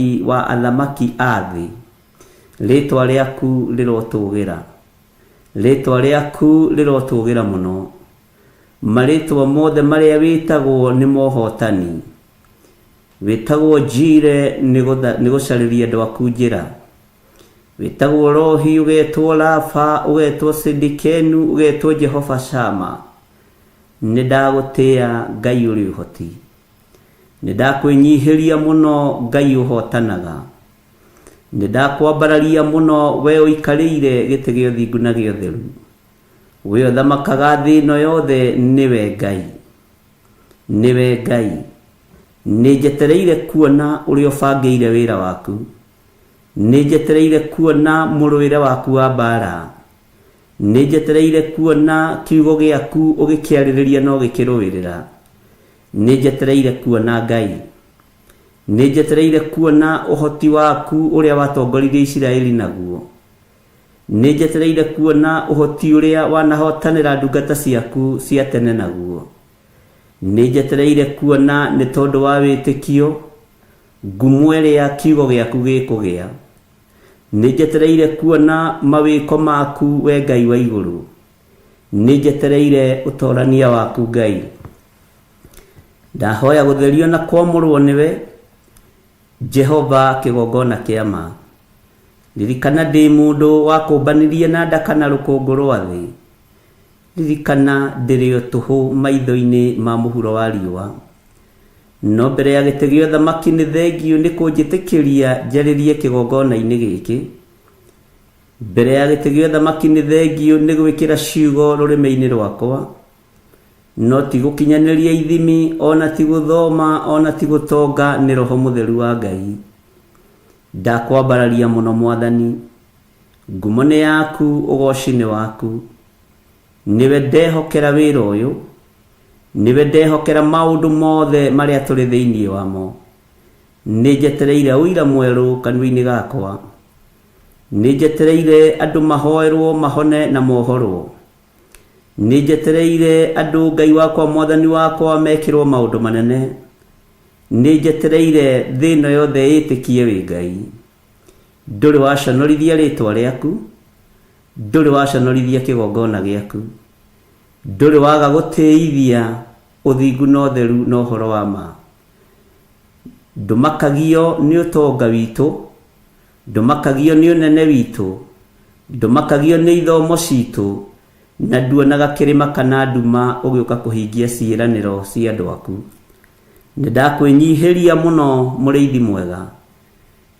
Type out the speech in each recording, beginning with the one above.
Wa athamaki a thĩ, rĩtwa rĩaku rĩrotũgĩra, rĩtwa rĩaku rĩrotũgĩra mũno. Marĩtwa mothe marĩa wĩtagwo nĩ mohotani. Wĩtagwo Njire nĩ gũcarĩria andũ aku njĩra. Wĩtagwo Rohi, ũgetwo Rafa, ũgetwo Sidikenu, ũgetwo Jehova Shama. Nĩ ndagũtĩa Ngai ũrĩ ũhoti. Nĩ ndakwĩnyihĩria mũno Ngai ũhotanaga. Nĩ ndakwambararia mũno we ũikarĩire gĩtĩ gĩa ũthingu na gĩa ũtheru. We ũthamakaga thĩ ĩno yothe nĩwe Ngai. Nĩwe Ngai. Nĩ njetereire kuona ũrĩa ũbangĩire wĩra waku. Nĩ njetereire kuona mũrũĩre waku wa mbaara. Nĩ njetereire kuona kiugo gĩaku ũgĩkĩarĩrĩria na ũgĩkĩrũĩrĩra. Nĩ njetereire kuona Ngai. Nĩ njetereire kuona ũhoti waku ũrĩa watongoririe Isiraeli naguo. Nĩ njetereire kuona ũhoti ũrĩa wanahotanĩra ndungata ciaku cia tene naguo. Nĩ njetereire kuona nĩ tondũ wa wĩtĩkio ngumo ĩrĩa kiugo gĩaku gĩkũgĩa. Nĩ njetereire kuona mawĩko maku we Ngai wa igũrũ. Nĩ njetereire ũtorania waku Ngai. Ndahoya gũtherio na kwamũrwo nĩwe Jehova kĩgongona kĩa ma. Ririkana ndĩ mũndũ wakũmbanirie na nda kana rũkũngũ rwa thĩ. Ririkana ndĩrĩ o tũhũ maitho-inĩ ma mũhuro wa riũa. No mbere ya gĩtĩ gĩa ũthamaki nĩ thengiũ nĩ kũnjĩtĩkĩria njarĩrie kĩgongona-inĩ gĩkĩ. Mbere ya gĩtĩ gĩa ũthamaki nĩ thengiũ nĩ gwĩkĩra ciugo rũrĩmĩ-inĩ rwakwa. No ti gũkinyanĩria ithimi, ona ti gũthoma, ona ti gũtonga, nĩ Roho Mũtheru wa Ngai. Ndakwambararia mũno Mwathani. Ngumo nĩ yaku, ũgoci nĩ waku. Nĩwe ndehokera wĩra ũyũ. Nĩwe ndehokera maũndũ mothe marĩa tũrĩ thĩinĩ wamo. Nĩ njetereire ũira mwerũ kanua-inĩ gakwa. Nĩ njetereire andũ mahoerwo mahone na mohorwo. Nĩ njetereire andũ Ngai wakwa Mwathani wakwa mekĩrwo maũndũ manene. Nĩ njetereire thĩ ĩno yothe ĩtĩkie wĩ Ngai. Ndũrĩ waconorithia rĩtwa rĩaku, ndũrĩ waconorithia kĩgongona gĩaku. Ndũrĩ waga gũtĩithia ũthingu na ũtheru na ũhoro wa ma. Ndũmakagio nĩ ũtonga witũ, ndũmakagio nĩ ũnene witũ, ndũmakagio nĩ ithomo citũ, na nduonaga kĩrĩma kana nduma ũgĩũka kũhingia ciĩranĩro cia andũ aku. Nĩ ndakwĩnyihĩria mũno mũrĩithi mwega.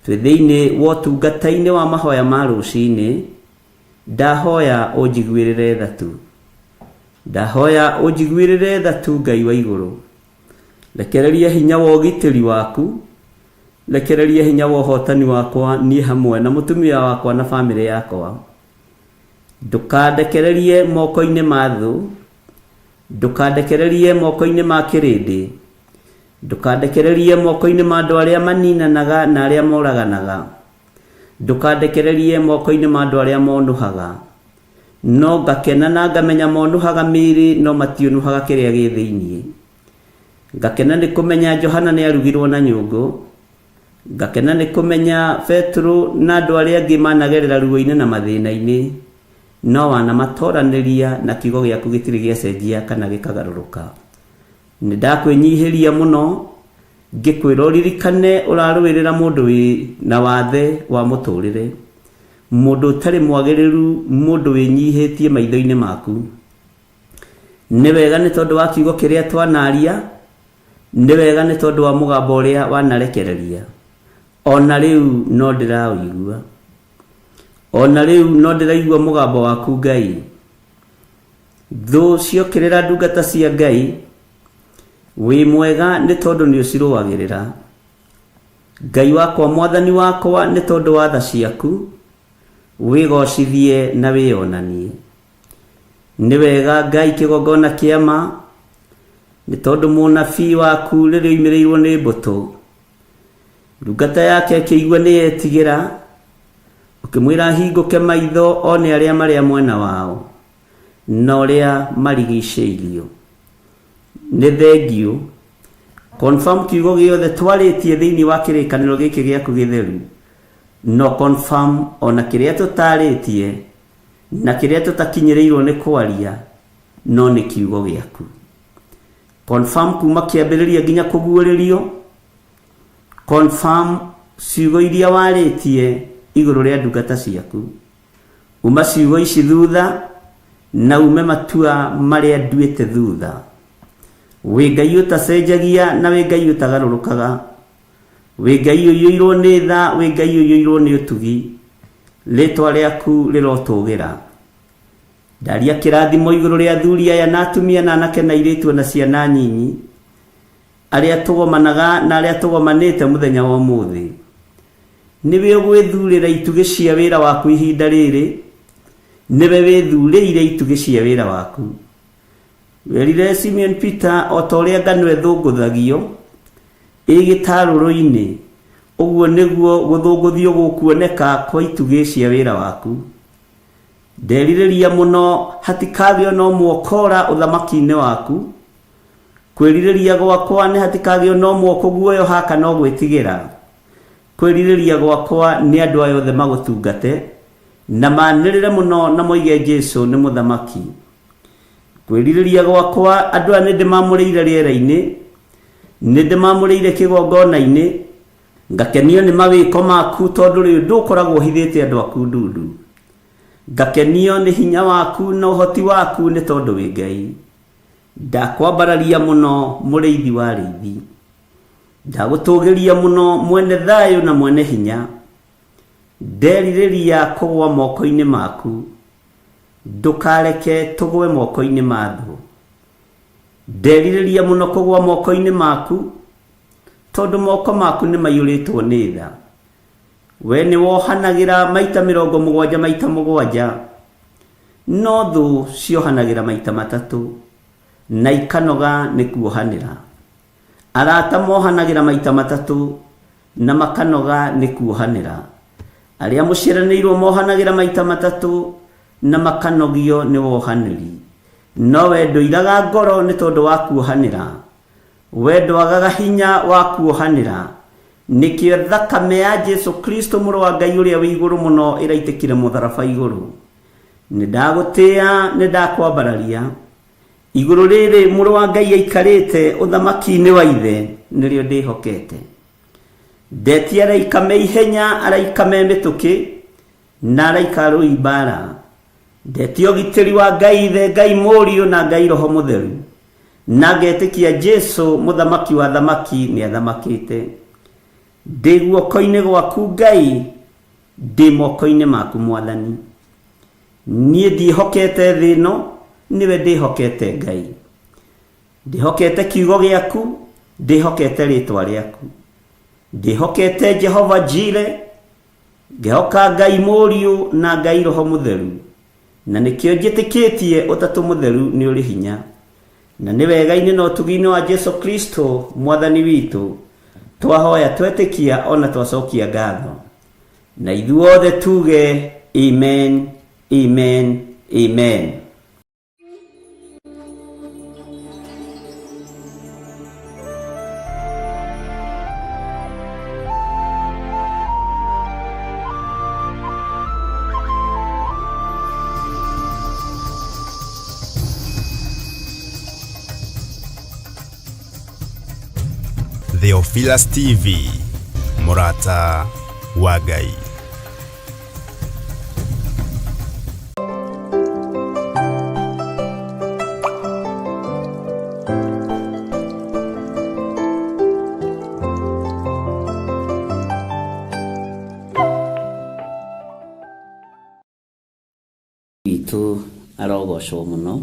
Twĩ thĩinĩ wa ũtungata-inĩ wa mahoya ma rũcinĩ, ndahoya ũnjiguĩrĩre tha tu. Ndahoya ũnjiguĩrĩre tha tu Ngai wa igũrũ. Rekereria hinya wa ũgitĩri waku, rekereria hinya wa ũhotani wakwa niĩ hamwe na mũtumia wakwa na bamĩrĩ yakwa. Ndũkandekererie moko-inĩ ma thũ, ndũkandekererie moko-inĩ ma kĩrĩndĩ, ndũkandekererie moko-inĩ ma andũ arĩa maninanaga na arĩa moraganaga, ndũkandekererie moko-inĩ ma andũ arĩa monũhaga. No ngakena na ngamenya monũhaga mĩĩrĩ no matiũnũhaga kĩrĩa gĩ thĩinĩ. Ngakena nĩ kũmenya Johana nĩ arugirwo na nyũngũ. Ngakena nĩ kũmenya Petero na andũ arĩa angĩ managerera ruo-inĩ na mathĩna-inĩ, no wanamatoranĩria na kiugo gĩaku gĩtirĩ gĩacenjia kana gĩkagarũrũka. Nĩ ndakwĩnyihĩria mũno ngĩkwĩra ũririkane ũrarũĩrĩra mũndũ wĩ na wathe wa mũtũrĩre, mũndũ ũtarĩ mwagĩrĩru, mũndũ wĩnyihĩtie maitho-inĩ maku. Nĩ wega nĩ tondũ wa kiugo kĩrĩa twanaria, nĩ wega nĩ tondũ wa mũgambo ũrĩa wanarekereria. Ona rĩu no ndĩraũigua. Ona rĩu no ndĩraigua mũgambo waku Ngai. Thũ ciokĩrĩra ndungata cia Ngai, wĩ mwega nĩ tondũ nĩ ũcirũagĩrĩra. Ngai wakwa Mwathani wakwa nĩ tondũ wa tha ciaku, wĩgocithie na wĩyonanie. Nĩ wega Ngai kĩgongona kĩa ma, nĩ tondũ mũnabii waku rĩrĩa oimĩrĩirwo nĩ mbũtũ, ndungata yake ĩkĩigua nĩ yetigĩra, ũkĩmwĩra ahingũke maitho one arĩa marĩa mwena wao na ũrĩa marigicĩirio. Nĩ thengiũ. Confirm kiugo gĩothe twarĩtie thĩinĩ wa kĩrĩkanĩro gĩkĩ gĩaku gĩtheru. No confirm ona kĩrĩa tũtarĩtie na kĩrĩa tũtakinyĩrĩirwo nĩ kwaria, no nĩ kiugo gĩaku. Confirm kuma kĩambĩrĩria nginya kũguũrĩrio. Confirm ciugo iria warĩtie igũrũ rĩa ndungata ciaku. Uma ciugo ici thutha na ume matua marĩa nduĩte thutha. Wĩ Ngai ũtacenjagia na wĩ Ngai ũtagarũrũkaga. Wĩ Ngai ũiyũirwo nĩ tha, wĩ Ngai ũiyũirwo nĩ ũtugi. Rĩtwa rĩaku rĩrotũgĩra. Ndaria kĩrathimo igũrũ rĩa athuri aya na atumia na anake na airĩtu na ciana nyinyi, arĩa tũgomanaga na arĩa tũgomanĩte mũthenya wa ũmũthĩ. Nĩwe ũgwĩthurĩra itugĩ cia wĩra waku ihinda rĩrĩ, nĩwe wĩthurĩire itugĩ cia wĩra waku. Werire Simeon Peter o ta ũrĩa ngano ĩthũngũthagio ĩ gĩtarũrũ-inĩ, ũguo nĩguo gũthũngũthio gũkuoneka kwa itugĩ cia wĩra waku. Nderirĩria mũno hatikagĩo no mwokora ũthamaki-inĩ waku. Kwĩrirĩria gwakwa nĩ hatikagĩo no mwokũguoyoha kana gwĩtigĩra. Kwĩrirĩria gwakwa nĩ andũ aya othe magũtungate na manĩrĩre mũno na moige Jesũ nĩ mũthamaki. Kwĩrirĩria gwakwa andũ aya nĩ ndĩmamũrĩire rĩera-inĩ, nĩ ndĩmamũrĩire kĩgongona-inĩ, ngakenio nĩ mawĩko maku tondũ rĩu ndũkoragwo ũhithĩte andũ aku ndundu. Ngakenio nĩ hinya waku na ũhoti waku nĩ tondũ wĩ Ngai. Ndakwambararia mũno mũrĩithi wa arĩithi. Ndagũtũgĩria mũno mwene thayũ na mwene hinya. Nderirĩria kũgũa moko-inĩ maku. Ndũkareke tũgwe moko-inĩ ma thũ. Nderirĩria mũno kũgũa moko-inĩ maku, tondũ moko maku nĩ maiyũrĩtwo nĩ tha. We nĩ wohanagĩra maita 70 maita 7, no thũ ciohanagĩra maita 3, na ikanoga nĩ kuohanĩra. Arata mohanagĩra maita 3, na makanoga nĩ kuohanĩra. Arĩa mũciaranĩirwo mohanagĩra maita 3, na makanogio nĩ wohanĩri. No we ndũiraga ngoro nĩ tondũ wa kuohanĩra. We ndwagaga hinya wa kuohanĩra. Nĩkĩo thakame ya Jesu Kristo mũrũ wa Ngai ũrĩa wĩ igũrũ mũno ĩraitĩkire mũtharaba igũrũ. Nĩ ndagũtĩĩa, nĩ ndakwambararia. Igũrũ rĩrĩ mũrũ wa Ngai aikarĩte ũthamaki-inĩ wa ithe nĩrĩo ndĩhokete. Ndetia araika me ihenya, araika me mĩtũkĩ, na araika arũi mbara. Ndetia ũgitĩri wa Ngai ithe, Ngai mũriũ na Ngai Roho Mũtheru. Na ngetĩkia Jesu mũthamaki wa thamaki nĩ athamakĩte. Ndĩ guoko-inĩ gwaku Ngai, ndĩ moko-inĩ maku Mwathani. Niĩ ndiĩhokete thĩ ĩno, nĩwe ndĩhokete Ngai. Ndĩhokete kiugo gĩaku, ndĩhokete rĩtwa rĩaku. Ndĩhokete Jehova Jire, ngehoka Ngai mũriũ na Ngai Roho Mũtheru. Na nĩkĩo njĩtĩkĩtie ũtatũ mũtheru nĩ ũrĩ hinya. Na nĩ wega-inĩ na ũtugi-inĩ wa Jesu Kristo Mwathani witũ, twahoya twetĩkia ona twacokia ngatho. Na ithuothe tuge amen, amen, amen. Theophilus TV, Murata wa Ngai. Witũ arogocwo mũno.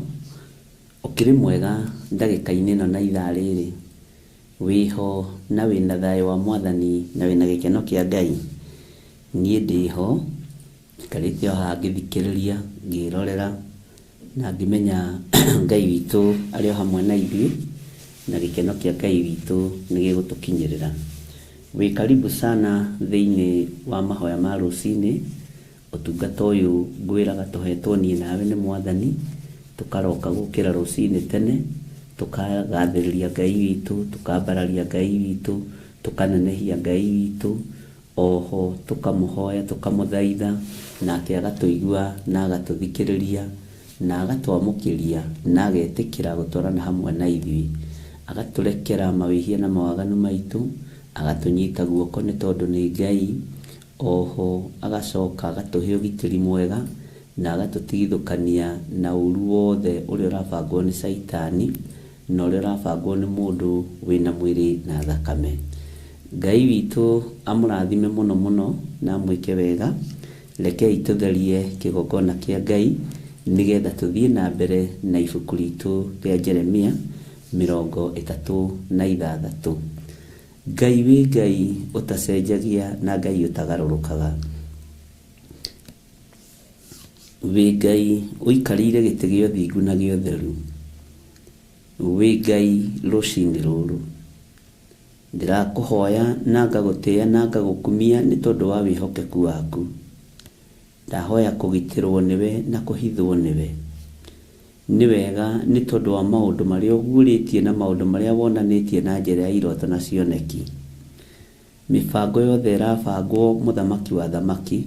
Ũkĩrĩ mwega ndagĩka-inĩ ĩno na ithaa rĩrĩ, wĩho na wĩna thayũ wa Mwathani na wĩna gĩkeno kĩa Ngai. Niĩ ndĩho, njikarĩte o haha ngĩthikĩrĩria, ngĩrorera na ngĩmenya Ngai witũ arĩ o hamwe na ithuĩ, na gĩkeno kĩa Ngai witũ nĩ gĩgũtũkinyĩrĩra. Wĩ karibu sana thĩinĩ wa mahoya ma rũcinĩ. Ũtungata ũyũ ngwĩraga tũhetwo niĩ nawe nĩ Mwathani, tũkaroka gũkĩra rũcinĩ tene, Tũkagathĩrĩria Ngai witũ, tũkambararia Ngai witũ, tũkanenehia Ngai witũ, oho tũkamũhoya, tũkamũthaitha, nake agatũigua na agatũthikĩrĩria na agatwamũkĩria na agetĩkĩra gũtwarana hamwe na ithuĩ, agatũrekera mawĩhia na mawaganu maitũ, agatũnyita guoko nĩ tondũ nĩ Ngai, oho agacoka agatũhe ũgitĩri mwega na agatũtigithũkania na ũru wothe ũrĩa ũrabangwo nĩ Caitani na ũrĩa ũrabangwo nĩ mũndũ wĩna mwĩrĩ na thakame. Ngai witũ amũrathime mũno mũno na amwĩke wega. Rekei tũtherie kĩgongona kĩa Ngai nĩgetha tũthiĩ na mbere na ibuku ritũ rĩa Jeremia 36. Ngai wĩ Ngai ũtacenjagia na Ngai ũtagarũrũkaga. Wĩ Ngai ũikarĩire gĩtĩ gĩa ũthingu na gĩa ũtheru. Wĩ Ngai rũcinĩ rũrũ. Ndĩrakũhoya na ngagũtĩĩa na ngagũkumia nĩ tondũ wa wĩhokeku waku. Ndahoya kũgitĩrwo nĩwe na kũhithwo nĩwe. Nĩ wega nĩ tondũ wa maũndũ marĩa ũguũrĩtie na maũndũ marĩa wonanĩtie na njĩra ya iroto na cioneki. Mĩbango yothe ĩrabangwo mũthamaki wa thamaki,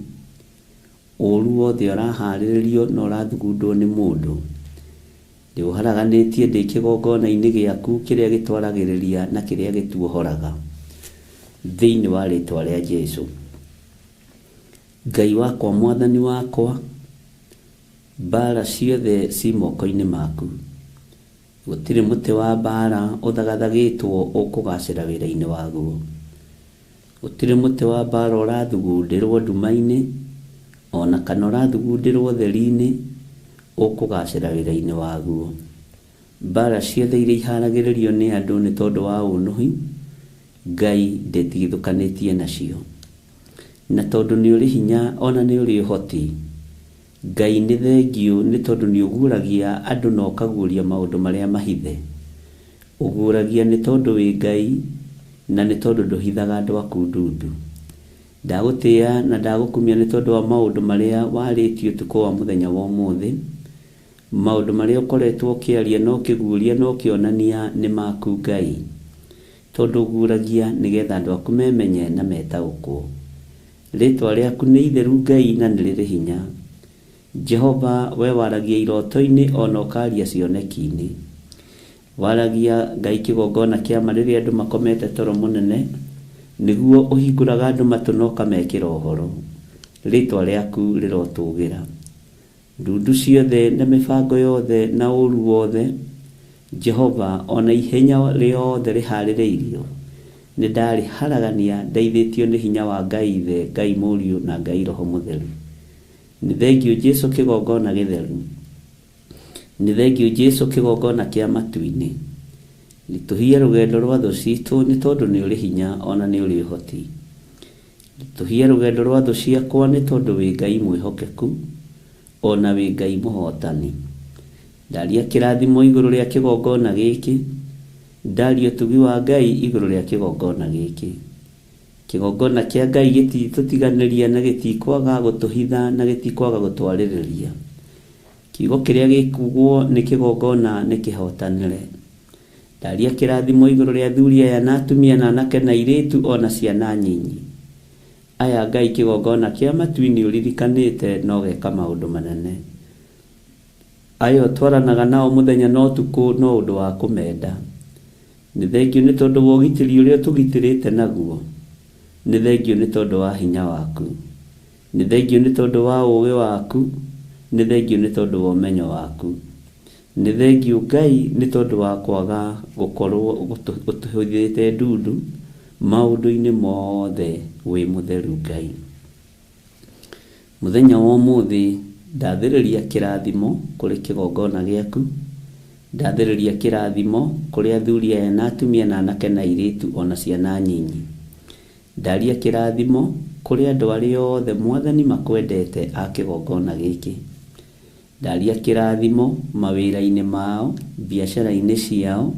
ũru wothe ũraharĩrĩrio na ũrathugundwo nĩ mũndũ. Ndĩũharaganĩtie ndĩ kĩgongona-inĩ gĩaku kĩrĩa gĩtwaragĩrĩria na kĩrĩa gĩtuohoraga. Thĩinĩ wa rĩtwa rĩa Jesũ. Ngai wakwa, mwathani wakwa, mbara ciothe ci moko-inĩ maku. Gũtirĩ mũtĩ wa mbara ũthagathagĩtwo ũkũgacĩra wĩra-inĩ waguo. Gũtirĩ mũtĩ wa mbara ũrathugundĩrwo nduma-inĩ, ona kana ũrathugundĩrwo ũtheri-inĩ ũkũgacĩra wĩra-inĩ waguo. Mbara ciothe iria iharagĩrĩrio nĩ andũ nĩ tondũ wa ũnũhi, Ngai ndĩtigithũkanĩtie nacio. Na tondũ nĩ ũrĩ hinya ona nĩ ũrĩ ũhoti, Ngai nĩ thengiũ nĩ tondũ nĩ ũguũragia andũ na ũkaguũria maũndũ marĩa mahithe. Ũguũragia nĩ tondũ wĩ Ngai na nĩ tondũ ndũhithaga andũ aku ndundu. Ndagũtĩĩa na ndagũkumia nĩ tondũ wa maũndũ marĩa warĩtie ũtukũ wa mũthenya wa ũmũthĩ. Maũndũ marĩa ũkoretwo ũkĩaria na ũkĩguũria na ũkĩonania nĩ maku Ngai. Tondũ ũguũragia nĩgetha andũ aku memenye na metaũkwo. Rĩtwa rĩaku nĩ itheru Ngai na nĩ rĩrĩ hinya. Jehova we waragia iroto-inĩ ona ũkaria cioneki-inĩ. Waragia Ngai kĩgongona kĩa ma rĩrĩa andũ makomete toro mũnene, nĩguo ũhingũraga andũ matũ na ũkamekĩra ũhoro. Rĩtwa rĩaku rĩrotũgĩra. Ndundu ciothe na mĩbango yothe na ũru wothe, Jehova ona ihenya rĩothe rĩharĩrĩirio, nĩ ndarĩharagania ndeithĩtio nĩ hinya wa Ngai Ithe, Ngai Mũriũ na Ngai Roho Mũtheru. Nĩ thengiũ Jesũ kĩgongona gĩtheru. Nĩ thengiũ Jesũ kĩgongona kĩa matu-inĩ. Ritũhia rũgendo rwa thũ citũ nĩ tondũ nĩ ũrĩ hinya ona nĩ ũrĩ ũhoti. Ritũhia rũgendo rwa thũ ciakwa nĩ tondũ wĩ Ngai mwĩhokeku ona wĩ Ngai mũhotani. Ndaria kĩrathimo igũrũ rĩa kĩgongona gĩkĩ, ndaria ũtugi wa Ngai igũrũ rĩa kĩgongona gĩkĩ. Kĩgongona kĩa Ngai gĩtitũtiganĩria na gĩtikwaga gũtũhitha na gĩtikwaga gũtwarĩrĩria. Kiugo kĩrĩa gĩkugwo nĩ kĩgongona nĩ kĩhotanĩre. Ndaria kĩrathimo igũrũ rĩa athuri aya na atumia na anake na airĩtu ona ciana nyinyi. Aya Ngai kĩgongona kĩa matu-inĩ ũririkanĩte na ũgeka maũndũ manene. Aya ũtwaranaga nao mũthenya na ũtukũ no ũndũ wa kũmenda. Nĩ thengiũ nĩ tondũ wa ũgitĩri ũrĩa ũtũgitĩrĩte naguo. Nĩ thengiũ nĩ tondũ wa hinya waku. Nĩ thengiũ nĩ tondũ wa ũũgĩ waku. Nĩ thengiũ nĩ tondũ wa ũmenyo waku. Nĩ thengiũ Ngai nĩ tondũ wa kwaga gũkorwo ũtũhithĩte ndundu maũndũ-inĩ mothe wĩ mũtheru Ngai. Mũthenya wa ũmũthĩ ndathĩrĩria kĩrathimo kũrĩ kĩgongona gĩaku, ndathĩrĩria kĩrathimo kũrĩ athuri aya na atumia na anake na airĩtu ona ciana nyinyi. Ndaria kĩrathimo kũrĩ andũ arĩa othe mwathani makwendete a kĩgongona gĩkĩ. Ndaria kĩrathimo mawĩra-inĩ mao, biacara-inĩ ciao,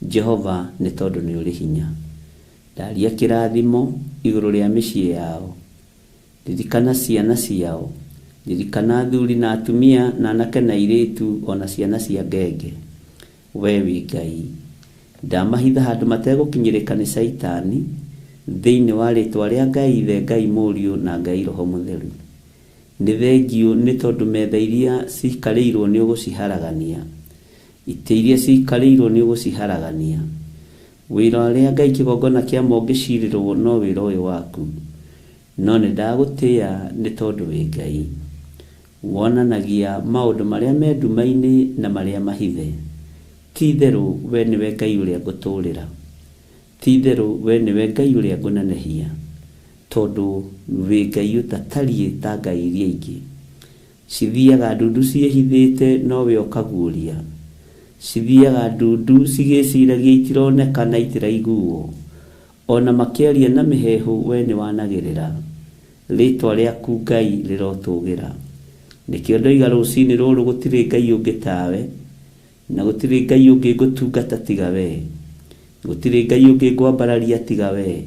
Jehova nĩ tondũ nĩ ũrĩ hinya. Ndaria kĩrathimo igũrũ rĩa mĩciĩ yao. Ririkana ciana ciao. Ririkana athuri na atumia na anake na airĩtu ona ciana cia ngenge. We wĩ Ngai. Ndamahitha handũ mategũkinyĩrĩka nĩ Caitani, thĩinĩ wa rĩtwa rĩa Ngai Ithe, Ngai Mũriũ na Ngai Roho Mũtheru. Nĩ thengiũ nĩ tondũ metha iria cikarĩirwo nĩ ũgũciharagania, itĩ iria cikarĩirwo nĩ ũgũciharagania. Wĩra ũrĩa Ngai kĩgongona kĩa ũngĩcirĩrwo no wĩra ũyũ waku, no nĩ ndagũtĩĩa nĩ tondũ wĩ Ngai. Wonanagia maũndũ marĩa me nduma-inĩ na marĩa mahithe. Ti itherũ we nĩwe Ngai ũrĩa ngũtũũrĩra, ti itherũ we nĩwe Ngai ũrĩa ngũnenehia, tondũ wĩ Ngai ũtatariĩ ta ngai iria ingĩ. Cithiaga ndundu ciĩhithĩte no we ũkaguũria, cithiaga ndundu cigĩciragia itironeka na itiraiguo, ona makĩaria na mĩheehũ we nĩ wanagĩrĩra. Rĩtwa rĩaku Ngai rĩrotũgĩra. Nĩkĩo ndoiga rũcinĩ rũrũ gũtirĩ Ngai ũngĩ tawe, na gũtirĩ Ngai ũngĩ ngũtungata tiga we, gũtirĩ Ngai ũngĩ ngwambararia tiga we,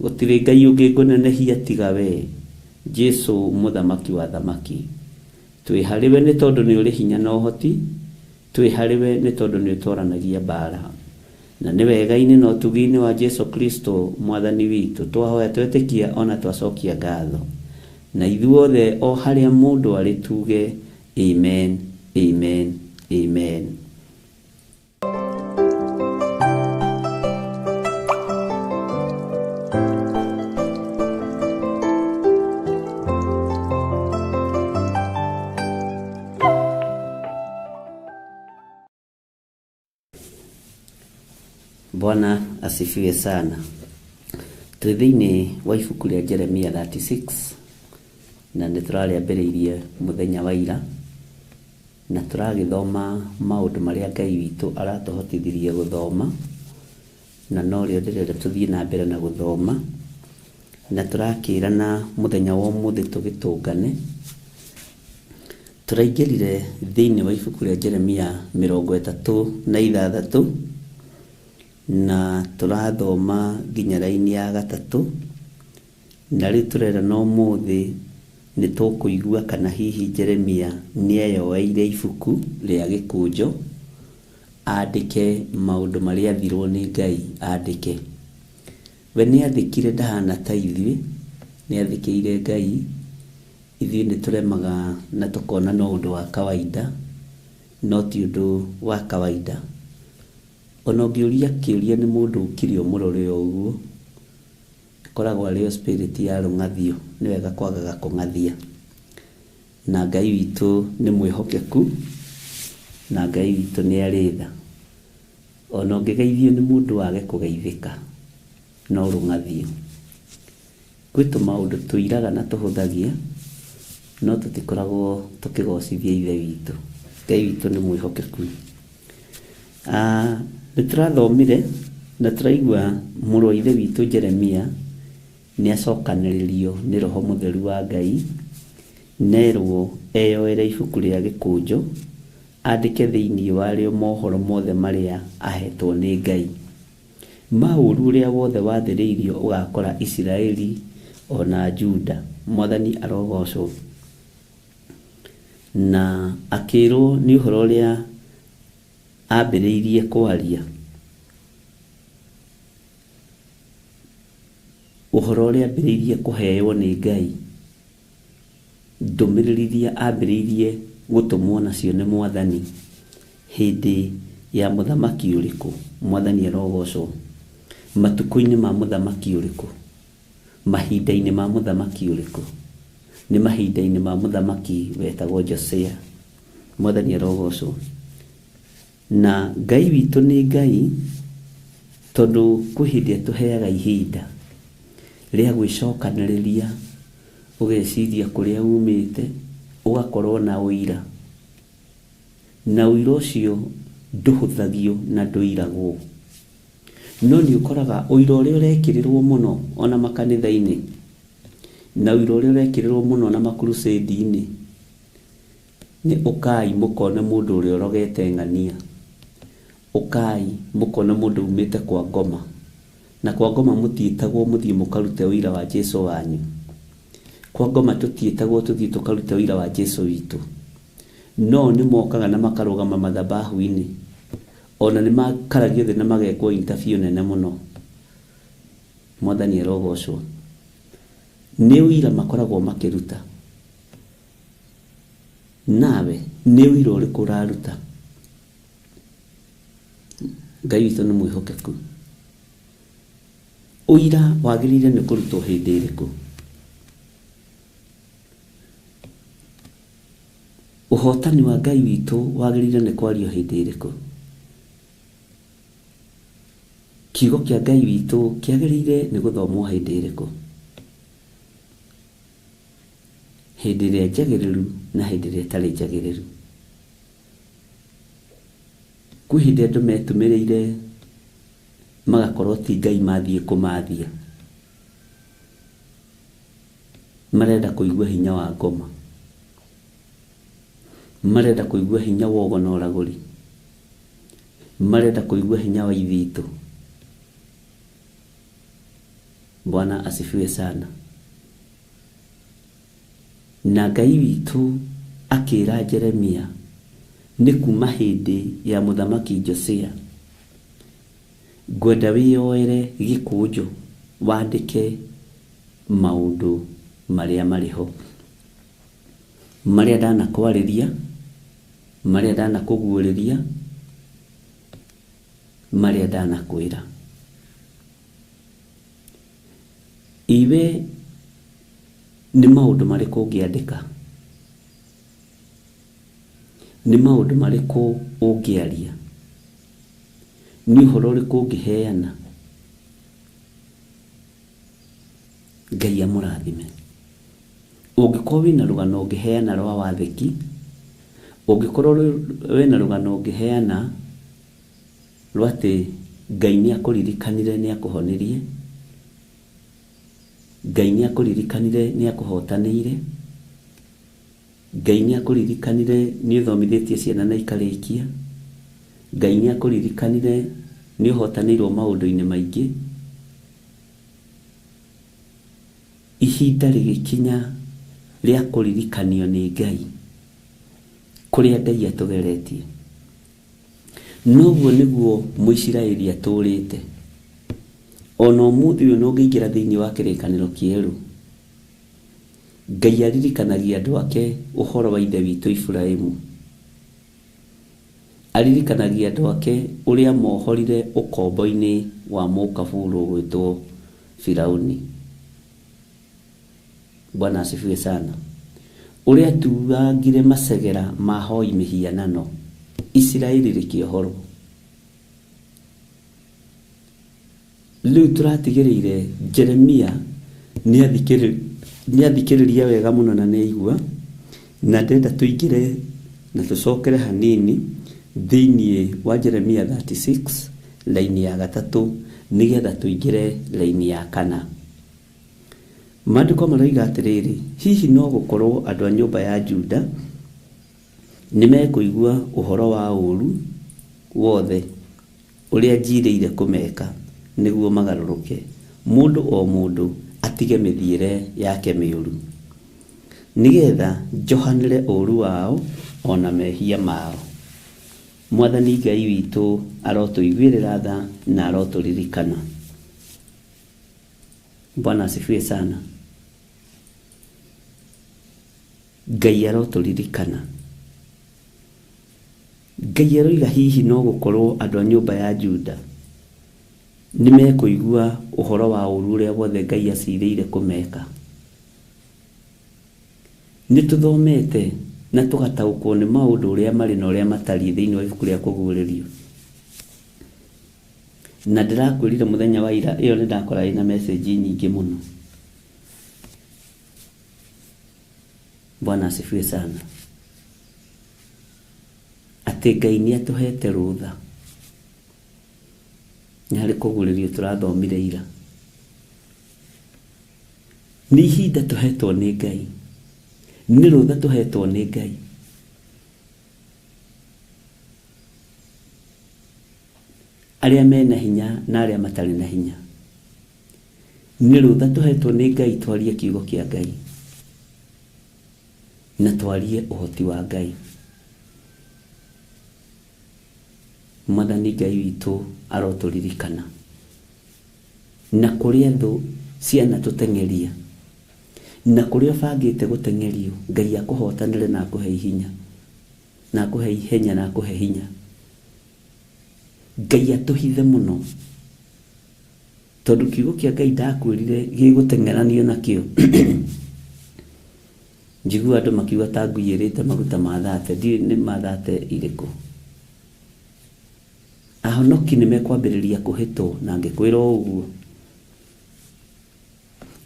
gũtirĩ Ngai ũngĩ ngũnenehia tiga we. Jesu mũthamaki wa thamaki, twĩ harĩwe nĩ tondũ nĩ ũrĩ hinya na ũhoti, twĩ harĩwe nĩ tondũ nĩ ũtwaranagia mbara. Na nĩ wega-inĩ na ũtugi-inĩ wa Jesu Kristo mwathani witũ twahoya twetĩkia ona twacokia ngatho. Na ithuothe o harĩa mũndũ arĩ tuge amen, amen, amen. Bwana asifiwe sana. Twĩ thĩinĩ wa ibuku rĩa Jeremia 36 na nĩ tũrarĩambĩrĩirie mũthenya wa ira, na tũragĩthoma maũndũ marĩa Ngai witũ aratũhotithirie gũthoma, na norĩo ndĩrenda tũthiĩ na mbere na gũthoma, na tũrakĩrana mũthenya wa ũmũthĩ tũgĩtũngane. Tũraingĩrire thĩinĩ wa ibuku rĩa Jeremia 36 na tũrathoma nginya raini ya gatatũ, na rĩu tũrera no ũmũthĩ nĩ tũkũigua kana hihi Jeremia nĩeyoeire ibuku rĩa gĩkũnjo andĩke maũndũ marĩa athirwo nĩ Ngai andĩke. We nĩathĩkire, ndahana ta ithuĩ, nĩathĩkĩire Ngai. Ithuĩ nĩ tũremaga na tũkona no ũndũ wa kawaida, no ti ũndũ wa kawaida. Ona ũngĩũria kĩũria nĩ mũndũ ũkire ũmũrore o ũguo, ĩkoragwo arĩ o spirit ya rũng'athio. Nĩ wega kwagaga kũng'athia. Na Ngai witũ nĩ mwĩhokeku, na Ngai witũ nĩ arĩ tha. Ona ũngĩgeithio nĩ mũndũ wage kũgeithĩka, no rũng'athio. Gwĩ tũmaũndũ tũiraga na tũhũthagia, no tũtikoragwo tũkĩgocithia Ithe witũ. Ngai witũ nĩ mwĩhokeku. Nĩ tũrathomire na tũraigua mũrũ wa Ithe witũ Jeremia nĩ acokanĩrĩrio nĩ Roho Mũtheru wa Ngai, nerwo eyoere ibuku rĩa gĩkũnjo andĩke thĩinĩ warĩo mohoro mothe marĩa ahetwo nĩ Ngai, maũru ũrĩa wothe wathĩrĩirio ũgakora Isiraeli ona Juda. Mwathani arogocwo. Na akĩrwo nĩ ũhoro ũrĩa ambĩrĩirie kwaria, ũhoro ũrĩa ambĩrĩirie kũheo nĩ Ngai, ndũmĩrĩri iria ambĩrĩirie gũtũmwo nacio nĩ Mwathani hĩndĩ ya mũthamaki ũrĩkũ. Mwathani arogocwo. Matukũ-inĩ ma mũthamaki ũrĩkũ, mahinda-inĩ ma mũthamaki ũrĩkũ? Nĩ mahinda-inĩ ma mũthamaki wetagwo Josia. Mwathani arogocwo. Na Ngai witũ nĩ Ngai, tondũ kwĩ hĩndĩ atũheaga ihinda rĩa gwĩcokanĩrĩria, ũgeciria kũrĩa umĩte, ũgakorwo na ũira, na ũira ũcio ndũhũthagio na ndũiragwo. No nĩ ũkoraga ũira ũrĩa ũrekĩrĩrwo mũno ona makanitha-inĩ, na ũira ũrĩa ũrekĩrĩrwo mũno na makrusedi-inĩ, nĩ ũkai mũkone mũndũ ũrĩa ũrogete ng'ania, ũkai mũkone mũndũ umĩte kwa ngoma, na kwa ngoma mũtiĩtagwo mũthiĩ mũkarute ũira wa Jesu wanyu. Kwa ngoma tũtiĩtagwo tũthiĩ tũkarute ũira wa Jesu witũ. No nĩ mokaga na makarũgama mathabahu-inĩ, Ona nĩ makaragio thĩ na magekwo interview nene mũno. Mwathani arogocwo. Nĩ ũira makoragwo makĩruta. Nawe nĩ ũira ũrĩkũ ũraruta? Ngai witũ nĩ mwĩhokeku. Ũira wagĩrĩire nĩ kũrutwo hĩndĩ ĩrĩkũ? Ũhotani wa Ngai witũ wagĩrĩire nĩ kwario hĩndĩ ĩrĩkũ? Kiugo kĩa Ngai witũ kĩagĩrĩire nĩ gũthomwo hĩndĩ ĩrĩkũ? Hĩndĩ ĩrĩa njagĩrĩru na hĩndĩ ĩrĩa ĩtarĩ njagĩrĩru. Kwĩ hĩndĩ andũ metumĩrĩire magakorwo ti Ngai mathiĩ kũmathia. Marenda kũigua hinya wa ngoma. Marenda kũigua hinya wa ũgo na ũragũri. Marenda kũigua hinya wa ithitũ. Bwana asifiwe sana. Na Ngai witũ akĩra Jeremia nĩ kuma hĩndĩ ya mũthamaki Josia, ngwenda wĩyoere gĩkũnjo wandĩke maũndũ marĩa marĩ ho, marĩa ndanakwarĩria, marĩa ndanakũguũrĩria, marĩa ndanakwĩra. Iwe nĩ maũndũ marĩkũ ũngĩandĩka? Nĩ maũndũ marĩkũ ũngĩaria? Nĩ ũhoro ũrĩkũ ũngĩheana? Ngai amũrathime. Ũngĩkorwo wĩna rũgano ũngĩheana rwa wathĩki, ũngĩkorwo wĩna rũgano ũngĩheana rwa atĩ Ngai nĩ akũririkanire nĩ akũhonirie, Ngai nĩ akũririkanire nĩ akũhotanĩire, Ngai nĩ akũririkanire nĩ ũthomithĩtie ciana na ikarĩkia, Ngai nĩ akũririkanire nĩ ũhotanĩirwo maũndũ-inĩ maingĩ, ihinda rĩgĩkinya rĩa kũririkanio nĩ Ngai kũrĩa Ngai atũgeretie. Noguo nĩguo Mũisiraeli atũrĩte. Ona ũmũthĩ ũyũ no ũngĩingĩra thĩinĩ wa kĩrĩkanĩro kĩerũ, Ngai aririkanagia andũ ake ũhoro wa ithe witũ Iburahĩmu. Aririkanagia andũ ake ũrĩa mohorire ũkombo-inĩ wa mũkaburu ũgwĩtwo Firauni. Bwana asifiwe sana. Ũrĩa atuangire macegera ma hoi mĩhianano, Isiraeli rĩkĩohorwo. Rĩu tũratigĩrĩire Jeremia nĩ athikĩrĩria wega mũno na nĩ aigua, na ndĩrenda tũingĩre na tũcokere hanini thĩinĩ wa Jeremia 36 laini ya gatatũ nĩgetha tũingĩre laini ya kana. Maandĩko maroiga atĩrĩrĩ, hihi no gũkorwo andũ a nyũmba ya Juda nĩ mekũigua ũhoro wa ũũru wothe ũrĩa njirĩire kũmeka nĩguo magarũrũke, mũndũ o mũndũ atige mĩthiĩre yake mĩũru, nĩgetha njohanĩre ũũru wao ona mehia mao. Mwathani Ngai witũ arotũiguĩrĩra tha na arotũririkana. Bwana asifiwe sana. Ngai arotũririkana. Ngai aroiga hihi no gũkorwo andũ a nyũmba ya Juda nĩ mekũigua ũhoro wa ũũru ũrĩa wothe Ngai acirĩire kũmeka. Nĩ tũthomete na tũgataũkwo nĩ maũndũ ũrĩa marĩ na ũrĩa matariĩ thĩinĩ wa ibuku rĩa kũguũrĩrio. Na ndĩrakwĩrire mũthenya wa ira ĩyo nĩ ndakora ĩna message nyingĩ mũno. Bwana asifiwe sana. Atĩ Ngai nĩ atũhete rũtha. Nĩ harĩ kũguũrĩrio tũrathomire ira. Nĩ ihinda tũhetwo nĩ Ngai. Nĩ rũtha tũhetwo nĩ Ngai. Arĩa mena hinya na arĩa matarĩ na hinya. Nĩ rũtha tũhetwo nĩ Ngai twarie kiugo kĩa Ngai. Na twarie ũhoti wa Ngai. Mwathani Ngai witũ arotũririkana. Na kũrĩa thũ cianatũteng'eria, na kũrĩa ũbangĩte gũteng'erio, Ngai akũhotanĩre na akũhe ihinya, na akũhe ihenya na akũhe hinya. Ngai atũhithe mũno, tondũ kiugo kĩa Ngai ndakwĩrire gĩgũteng'eranio nakĩo. Njiguaga andũ makiuga ta ngui ĩrĩte maguta ma thate, ndiũĩ nĩ ma thate irĩkũ. Ahonoki nĩ mekwambĩrĩria kũhĩtwo, na ngĩkwĩra o ũguo.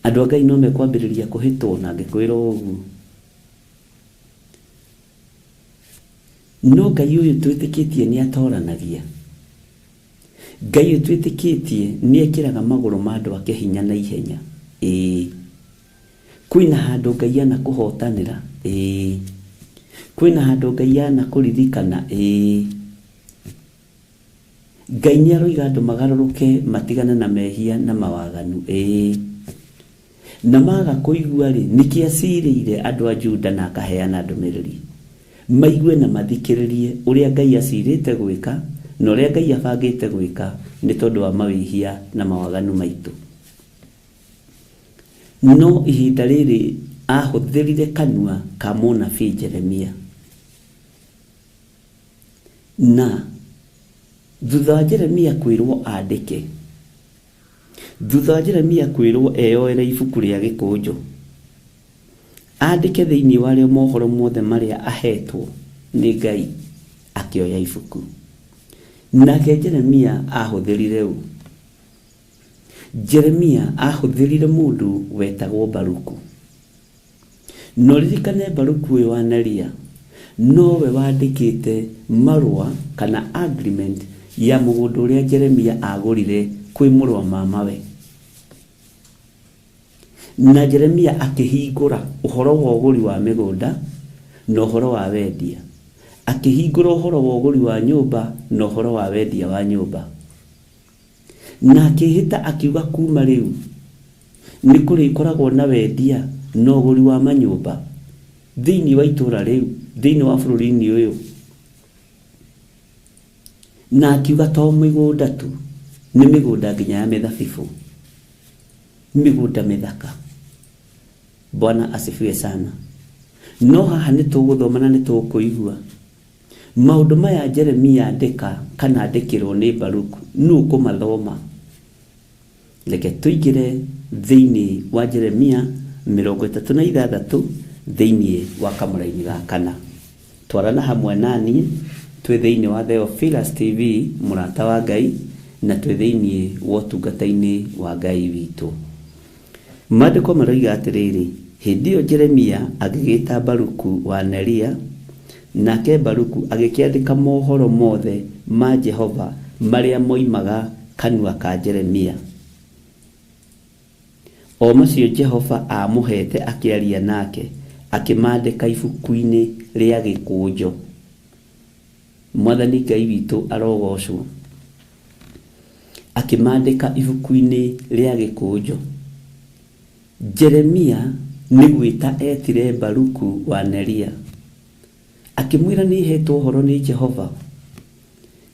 Andũ a Ngai no mekwambĩrĩria kũhĩtwo, na ngĩkwĩra o ũguo. No Ngai ũyũ twĩtĩkĩtie nĩ atoranagia. Ngai ũyũ twĩtĩkĩtie nĩ ekĩraga magũrũ ma andũ ake hinya na ihenya. Ĩĩ. Kwĩna handũ Ngai anakũhotanĩra? Ĩĩ. Kwĩna handũ Ngai anakũririkana? Ĩĩ. Ngai nĩ aroiga andũ magarũrũke matigane na mehia na mawaganu? Ĩĩ. Na maga kũigua-rĩ, nĩkĩ acirĩire andũ a Juda na akaheana ndũmĩrĩri? Maigue na mathikĩrĩrie ũrĩa Ngai acirĩte gwĩka na ũrĩa Ngai abangĩte gwĩka nĩ tondũ wa mawĩhia na mawaganu maitũ. No ihinda rĩrĩ aahũthĩrire kanua ka mũnabii Jeremia. Na thutha wa Jeremia kwĩrwo andĩke, thutha wa Jeremia kwĩrwo eyoere ibuku rĩa gĩkũnjo, andĩke thĩinĩ warĩo mohoro mothe marĩa ahetwo nĩ Ngai, akĩoya ibuku. Nake Jeremia aahũthĩrire ũ? Jeremia aahũthĩrire mũndũ wetagwo Baruku. Na ũririkane Baruku ũyũ wa Neria nowe wandĩkĩte marũa kana agreement ya mũgũnda ũrĩa Jeremia agũrire kwĩ mũrũ wa mamawe. Na Jeremia akĩhingũra ũhoro wa ũgũri wa mĩgũnda na ũhoro wa wendia. Akĩhingũra ũhoro wa ũgũri wa nyũmba na ũhoro wa wendia wa nyũmba. Na akĩĩhĩta akiuga kuuma rĩu nĩ kũrĩkoragwo na wendia na ũgũri wa manyũmba thĩinĩ wa itũũra rĩu, thĩinĩ wa bũrũri-inĩ ũyũ. Na akiuga to mĩgũnda tu, nĩ mĩgũnda nginya ya mĩthabibũ, mĩgũnda mĩthaka. Bwana asifiwe sana. No haha nĩ tũgũthoma na nĩ tũkũigua Maũndũ maya Jeremia andĩka kana andĩkĩrwo nĩ Baruku, nũ ũkũmathoma? Reke tũingĩre thĩinĩ wa Jeremia 36 thĩinĩ wa kamũraini ga kana. Twarana hamwe na niĩ twĩ thĩinĩ wa Theophilus TV, mũrata wa Ngai, na twĩ thĩinĩ wa ũtungata-inĩ wa Ngai witũ. Maandĩko maroiga atĩrĩrĩ, Hĩndĩ ĩyo Jeremia agĩgĩĩta Baruku wa Neria, nake Baruku agĩkĩandĩka mohoro mothe ma Jehova marĩa moimaga kanua ka Jeremia, o macio Jehova aamũheete akĩaria nake, akĩmaandĩka ibuku-inĩ rĩa gĩkũnjo. Mwathani Ngai witũ arogoocwo. Akĩmaandĩka ibuku-inĩ rĩa gĩkũnjo. Jeremia nĩ gwĩta eetire Baruku wa Neria, akĩmwĩra nĩhetwo ũhoro nĩ Jehova,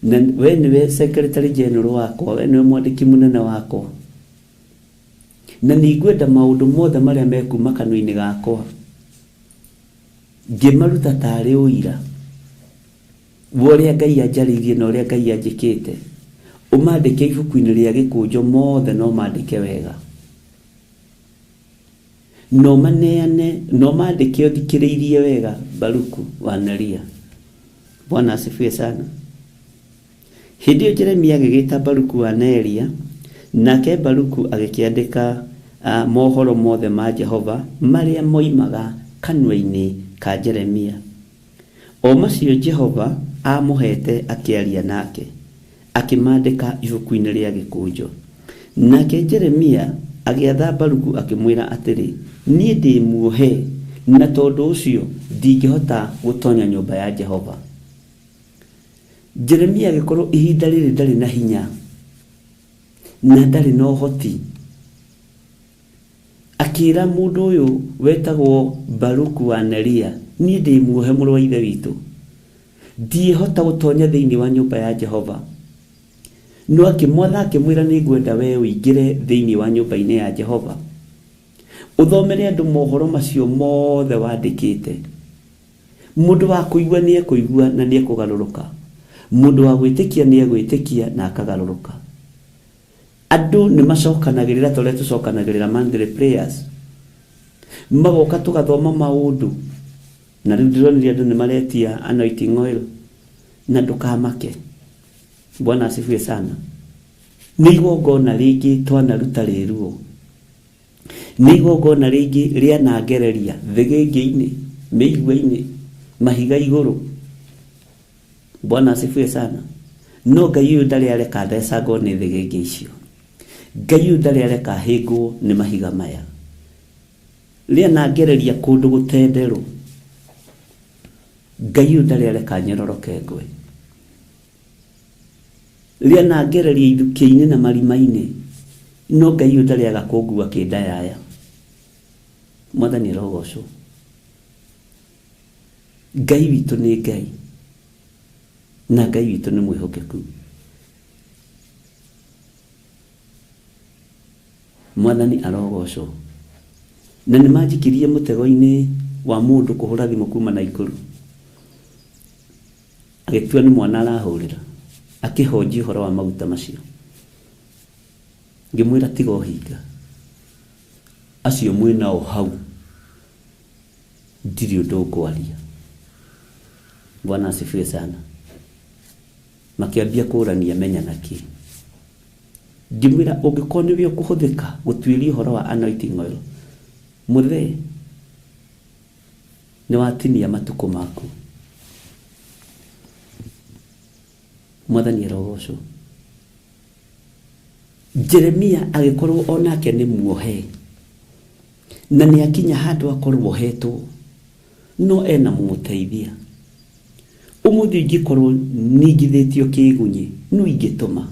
na we nĩwe secretary general wakwa, we nĩwe mwandĩki mũnene wakwa, na nĩngwenda maũndũ mothe marĩa mekuma kanua-inĩ gakwa ngĩmaruta tarĩ ũira wa ũrĩa Ngai anjarĩirie na ũrĩa Ngai anjĩkĩte, ũmandĩke ibuku-inĩ rĩa gĩkũnjo mothe na ũmandĩke wega. Na ũmaneane na ũmandĩke ũthikĩrĩirie wega Baruku wa Neria. Bwana asifiwe sana. Hĩndĩ ĩyo Jeremia agĩgĩta Baruku wa Neria, nake Baruku agĩkĩandĩka mohoro mothe ma Jehova marĩa moimaga kanua-inĩ ka Jeremia, o macio Jehova aamũheete akĩaria nake, akĩmaandĩka ibuku-inĩ rĩa gĩkũnjo. Nake Jeremia agĩatha Baruku akĩmwĩra atĩrĩ, Niĩ ndĩ muohe, na tondũ ũcio ndingĩhota gũtonya nyũmba ya Jehova. Jeremia agĩkorwo ihinda rĩrĩ ndarĩ na hinya na ndarĩ na ũhoti, akĩĩra mũndũ ũyũ wetagwo Baruku wa Neria, niĩ ndĩ muohe mũrũ wa ithe witũ, Ndiĩhota gũtonya thĩinĩ wa nyũmba ya Jehova. No akĩmwatha akĩmwĩra, nĩngwenda we ũingĩre thĩinĩ wa nyũmba-inĩ ya Jehova, ũthomere andũ mohoro macio mothe wandĩkĩte. Mũndũ wa kũigua nĩ ekũigua na nĩ ekũgarũrũka, mũndũ wa gwĩtĩkia nĩ egwĩtĩkia na akagarũrũka. Andũ nĩ macokanagĩrĩra ta ũrĩa tũcokanagĩrĩra monthly prayers, magoka tũgathoma maũndũ, na rĩu ndĩronire andũ nĩ maretia anointing oil, na ndũkamake. Bwana asifiwe sana. Nĩ igongona rĩngĩ twanaruta rĩruo, nĩ igongona rĩngĩ rĩanangereria thĩgĩngĩ-inĩ, mĩigua-inĩ, mahiga igũrũ. Bwana asifiwe sana. No Ngai ũyũ ndarĩ areka thecangwo nĩ thĩgĩngĩ icio. Ngai ũyũ ndarĩ areka hĩngwo nĩ mahiga maya. Rĩanangereria kũndũ gũtenderũ. Ngai ũyũ ndarĩ areka nyororoke ngwe. Rĩanangereria ithukĩ-inĩ na marima-inĩ. No Ngai ũyũ ndarĩ aga kũngua kĩndayaya. Mwathani arogocwo. Ngai witũ nĩ Ngai, na Ngai witũ nĩ mwĩhokeku. Mwathani arogocwo. Na nĩ manjikirie mũtego-inĩ wa mũndũ kũhũra thimũ kuma Naikuru, agĩtua nĩ mwana arahũrĩra, akĩhonjia ũhoro wa maguta macio. Ngĩmwĩra tiga ũhinga, acio mwĩnao hau ndirĩ ũndũ ngwaria. Bwana asifiwe sana. Makĩambia kũrania menya na kĩ. Ngĩmwĩra ũngĩkorwo nĩwe ũkũhũthĩka gũtuĩria ũhoro wa anointing oil, mũthee nĩ watinia matukũ maku. Mwathani arogocwo. Jeremia agĩkorwo onake nĩ muohe, na nĩ akinya handũ akorwo ohetwo, no ena mũmũteithia. Ũmũthĩ ingĩkorwo ningithĩtio kĩgunyĩ, nũ ingĩtũma?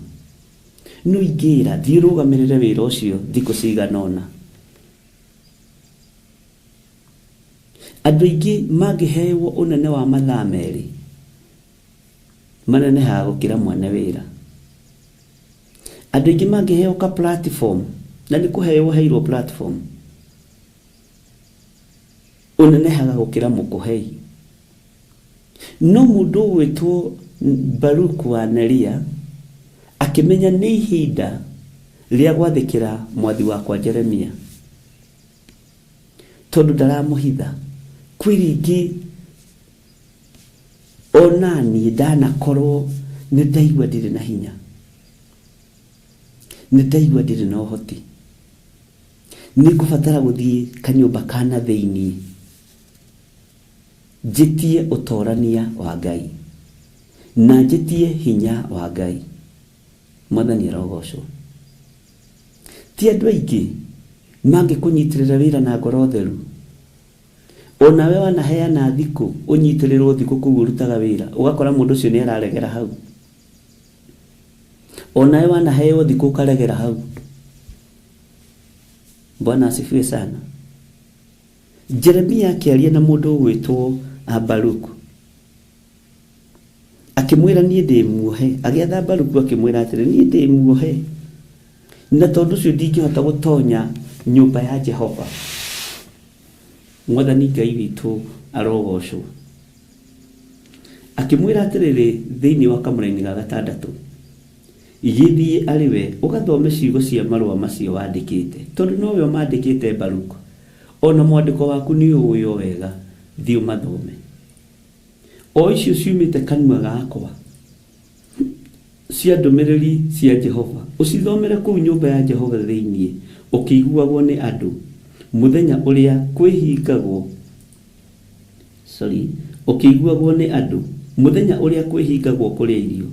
Nũ ingĩra thiĩ ũrũgamĩrĩre wĩra ũcio thikũ cigana ũna? Andũ aingĩ mangĩheo ũnene wa mathaa merĩ, manenehaga gũkĩra mwene wĩra. Andũ aingĩ mangĩheo ka platform, na nĩ kũheo heirwo platform, ũnenehaga gũkĩra mũkũhei. No mũndũ ũgwĩtwo Baruku wa Neria akĩmenya nĩ ihinda rĩa gwathĩkĩra mwathi wakwa Jeremia, tondũ ndaramũhitha. Kwĩ rĩngĩ ona niĩ ndanakorwo nĩ ndaigua ndirĩ na hinya, nĩ ndaigua ndirĩ na ũhoti, nĩ ngũbatara gũthiĩ kanyũmba ka na thĩiniĩ njĩtie ũtorania wa Ngai na njĩtie hinya wa Ngai. Mwathani arogocwo. Ti andũ aingĩ mangĩkũnyitĩrĩra wĩra na ngoro theru. Onawe wanaheana thikũ ũnyitĩrĩrwo thikũ kũu ũrutaga wĩra, ũgakora mũndũ ũcio nĩ araregera hau. Onawe wanaheo thikũ ũkaregera hau. Bwana asifiwe sana. Jeremia akĩaria na mũndũ ũgwĩtwo Baruku, akĩmwĩra niĩ ndĩ muohe. Agĩatha Baruku akĩmwĩra atĩrĩ, niĩ ndĩ muohe, na tondũ ũcio ndingĩhota gũtonya nyũmba ya Jehova. Mwathani Ngai witũ arogocwo. Akĩmwĩra atĩrĩrĩ thĩinĩ wa kamũraini ga gatandatũ, gĩthiĩ arĩ we ũgathome ciugo cia marũa macio wandĩkĩte, tondũ nowe ũmandĩkĩte Baruku, ona mwandĩko waku nĩ ũĩ o wega, thiĩ ũmathome. O icio ciumĩte kanua gakwa cia ndũmĩrĩri cia Jehova, ũcithomere kũu nyũmba ya Jehova thĩinĩ, ũkĩiguagwo nĩ andũ mũthenya ũrĩa kwĩhingagwo, sorry, ũkĩiguagwo nĩ andũ mũthenya ũrĩa kwĩhingagwo kũrĩa irio.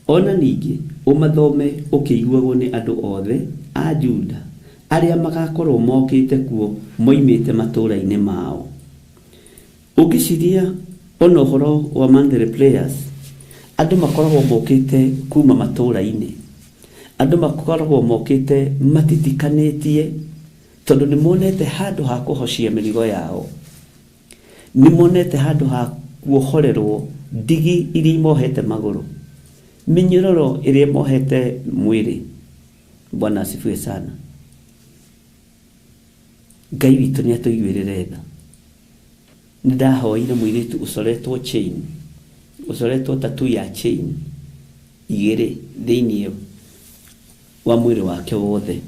Ona ningĩ ũmathome ũkĩiguagwo nĩ andũ othe a Juda arĩa magakorwo mokĩte kuo moimĩte matũũra-inĩ mao. Ũngĩciria ona ũhoro wa monthly prayers, andũ makoragwo mokĩte kuma matũũra-inĩ, andũ makoragwo mokĩte matitikanĩtie, tondũ nĩ monete handũ ha kũhocia mĩrigo yao, nĩ monete handũ ha kuohorerwo Ndigi iria imohete magũrũ, mĩnyororo ĩrĩa ĩmohete mwĩrĩ. Bwana asifiwe sana. Ngai witũ nĩ atũiguĩrĩre tha. Nĩ ndahoire mũirĩtu ũcoretwo chain, ũcoretwo tattoo ya chain igĩrĩ thĩinĩ wa mwĩrĩ wake wothe,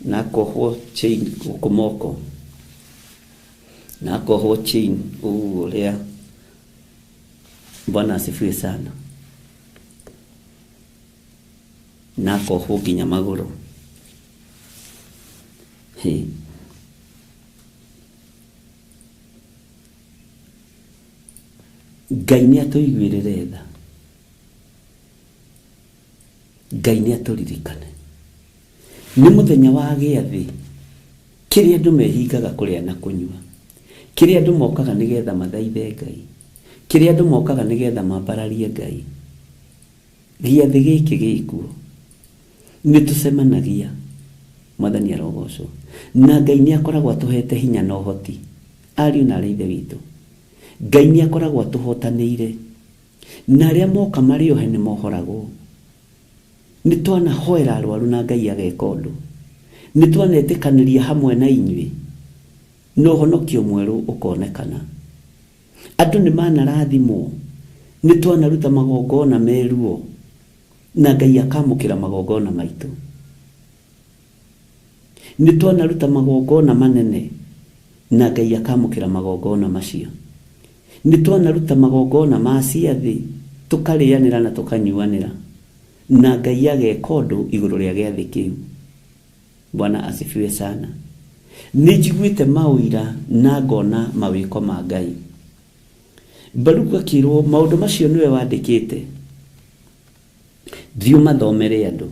na akohwo chain gũkũ moko, na akohwo chain ũguo ũrĩa. Bwana asifiwe sana. Na akohwo nginya magũrũ. Hĩ. Ngai nĩ atũiguĩrĩre tha. Ngai nĩ atũririkane. Nĩ mũthenya wa gĩathĩ kĩrĩa andũ mehingaga kũrĩa na kũnyua, kĩrĩa andũ mokaga nĩgetha mathaithe Ngai, kĩrĩa andũ mokaga nĩgetha mambararie Ngai. Gĩathĩ gĩkĩ gĩkuo nĩ tũcemanagia. Mwathani arogocwo. Na Ngai nĩ akoragwo atũhete hinya na ũhoti, ariũ na arĩa ithe witũ. Ngai nĩ akoragwo atũhotanĩire, na arĩa moka marĩ ohe nĩ mohoragwo. Nĩ twanahoera arwaru na Ngai ageka ũndũ. Nĩ twanetĩkanĩria hamwe na inyuĩ, na ũhonokio mwerũ ũkonekana. Andũ nĩ manarathimwo, nĩ twanaruta magongona meruo, na Ngai akamũkĩra magongona maitũ. Nĩ twanaruta magongona manene, na Ngai akamũkĩra magongona macio. Nĩ twanaruta magongona ma ciathĩ, tũkarĩanĩra na tũkanyuanĩra, na Ngai ageka ũndũ igũrũ rĩa gĩathĩ kĩu. Bwana asifiwe sana. Nĩ njiguĩte maũira na ngona mawĩko ma Ngai. Baruku akĩrwo maũndũ macio nĩwe wandĩkĩte, thiĩ ũmathomere andũ,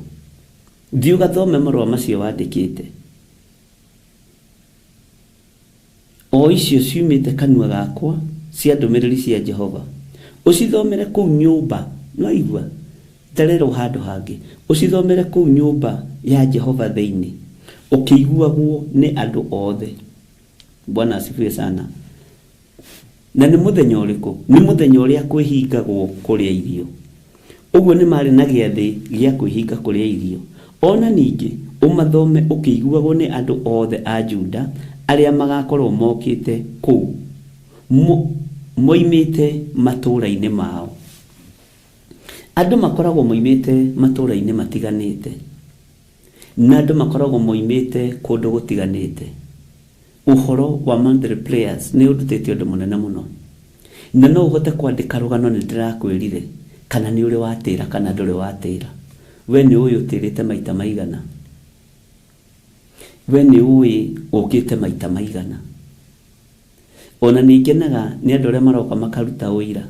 thiĩ ũgathome marũa macio wandĩkĩte, o icio ciumĩte kanua gakwa cia ndũmĩrĩri cia Jehova, ũcithomere kũu nyũmba. No igua ndarerwo handũ hangĩ, ũcithomere kũu nyũmba ya Jehova thĩinĩ, ũkĩiguagwo nĩ andũ othe. Bwana asifiwe sana. Na nĩ mũthenya ũrĩkũ? Nĩ mũthenya ũrĩa kwĩhingagwo kũrĩa irio. Ũguo nĩ marĩ na gĩathĩ gĩa kwĩhinga kũrĩa irio. Ona ningĩ ũmathome ũkĩiguagwo nĩ andũ othe a Juda arĩa magakorwo mokĩte kũu moimĩte matũũra-inĩ mao. Andũ makoragwo moimĩte matũũra-inĩ matiganĩte, na andũ makoragwo moimĩte kũndũ gũtiganĩte. Ũhoro wa monthly prayers nĩ ũndutĩte ũndũ mũnene mũno, na no ũhote kwandĩka rũgano nĩ ndĩrakwĩrire, kana nĩ ũrĩ watĩra kana ndũrĩ watĩra. We nĩ ũĩ ũtĩrĩte maita maigana, we nĩ ũĩ ũkĩte maita maigana. Ona nĩ ngenaga nĩ andũ arĩa maroka makaruta ũira.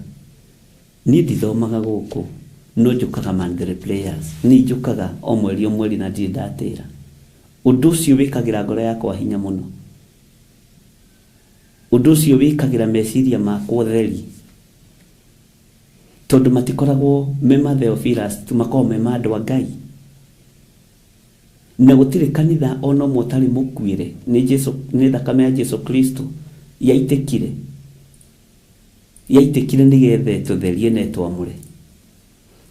Niĩ ndithomaga gũkũ, no njũkaga monthly prayers, nĩ njũkaga o mweri o mweri na ndirĩ ndatĩra. Ũndũ ũcio wĩkagĩra ngoro yakwa hinya mũno. Ũndũ ũcio wĩkagĩra meciria makwa ũtheri, tondũ matikoragwo me ma Theophilus tu, makoragwo me ma andũ a Ngai. Na gũtirĩ kanitha ona ũmwe ũtarĩ mũkuĩre nĩ Jesu, nĩ thakame ya Jesu Kristo yaitĩkire, yaitĩkire nĩgetha ĩtũtherie na ĩtwamũre.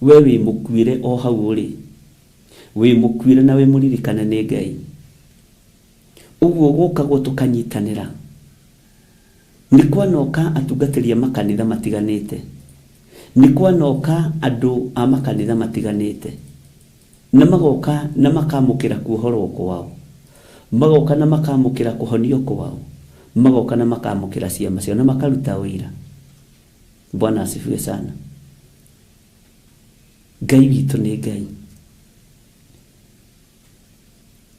We wĩ mũkuĩre o hau ũrĩ, wĩ mũkuĩre na wĩ mũririkane nĩ Ngai. Ũguo gũkagwo tũkanyitanĩra. Nĩ kwanoka atungatĩri a makanitha matiganĩte, nĩ kwanoka andũ a makanitha matiganĩte, na magoka na makamũkĩra kuohorwo kwao, magoka na makamũkĩra kũhonio kwao, magoka na makamũkĩra ciama ciao na makaruta ũira. Bwana asifiwe sana. Ngai witũ nĩ Ngai,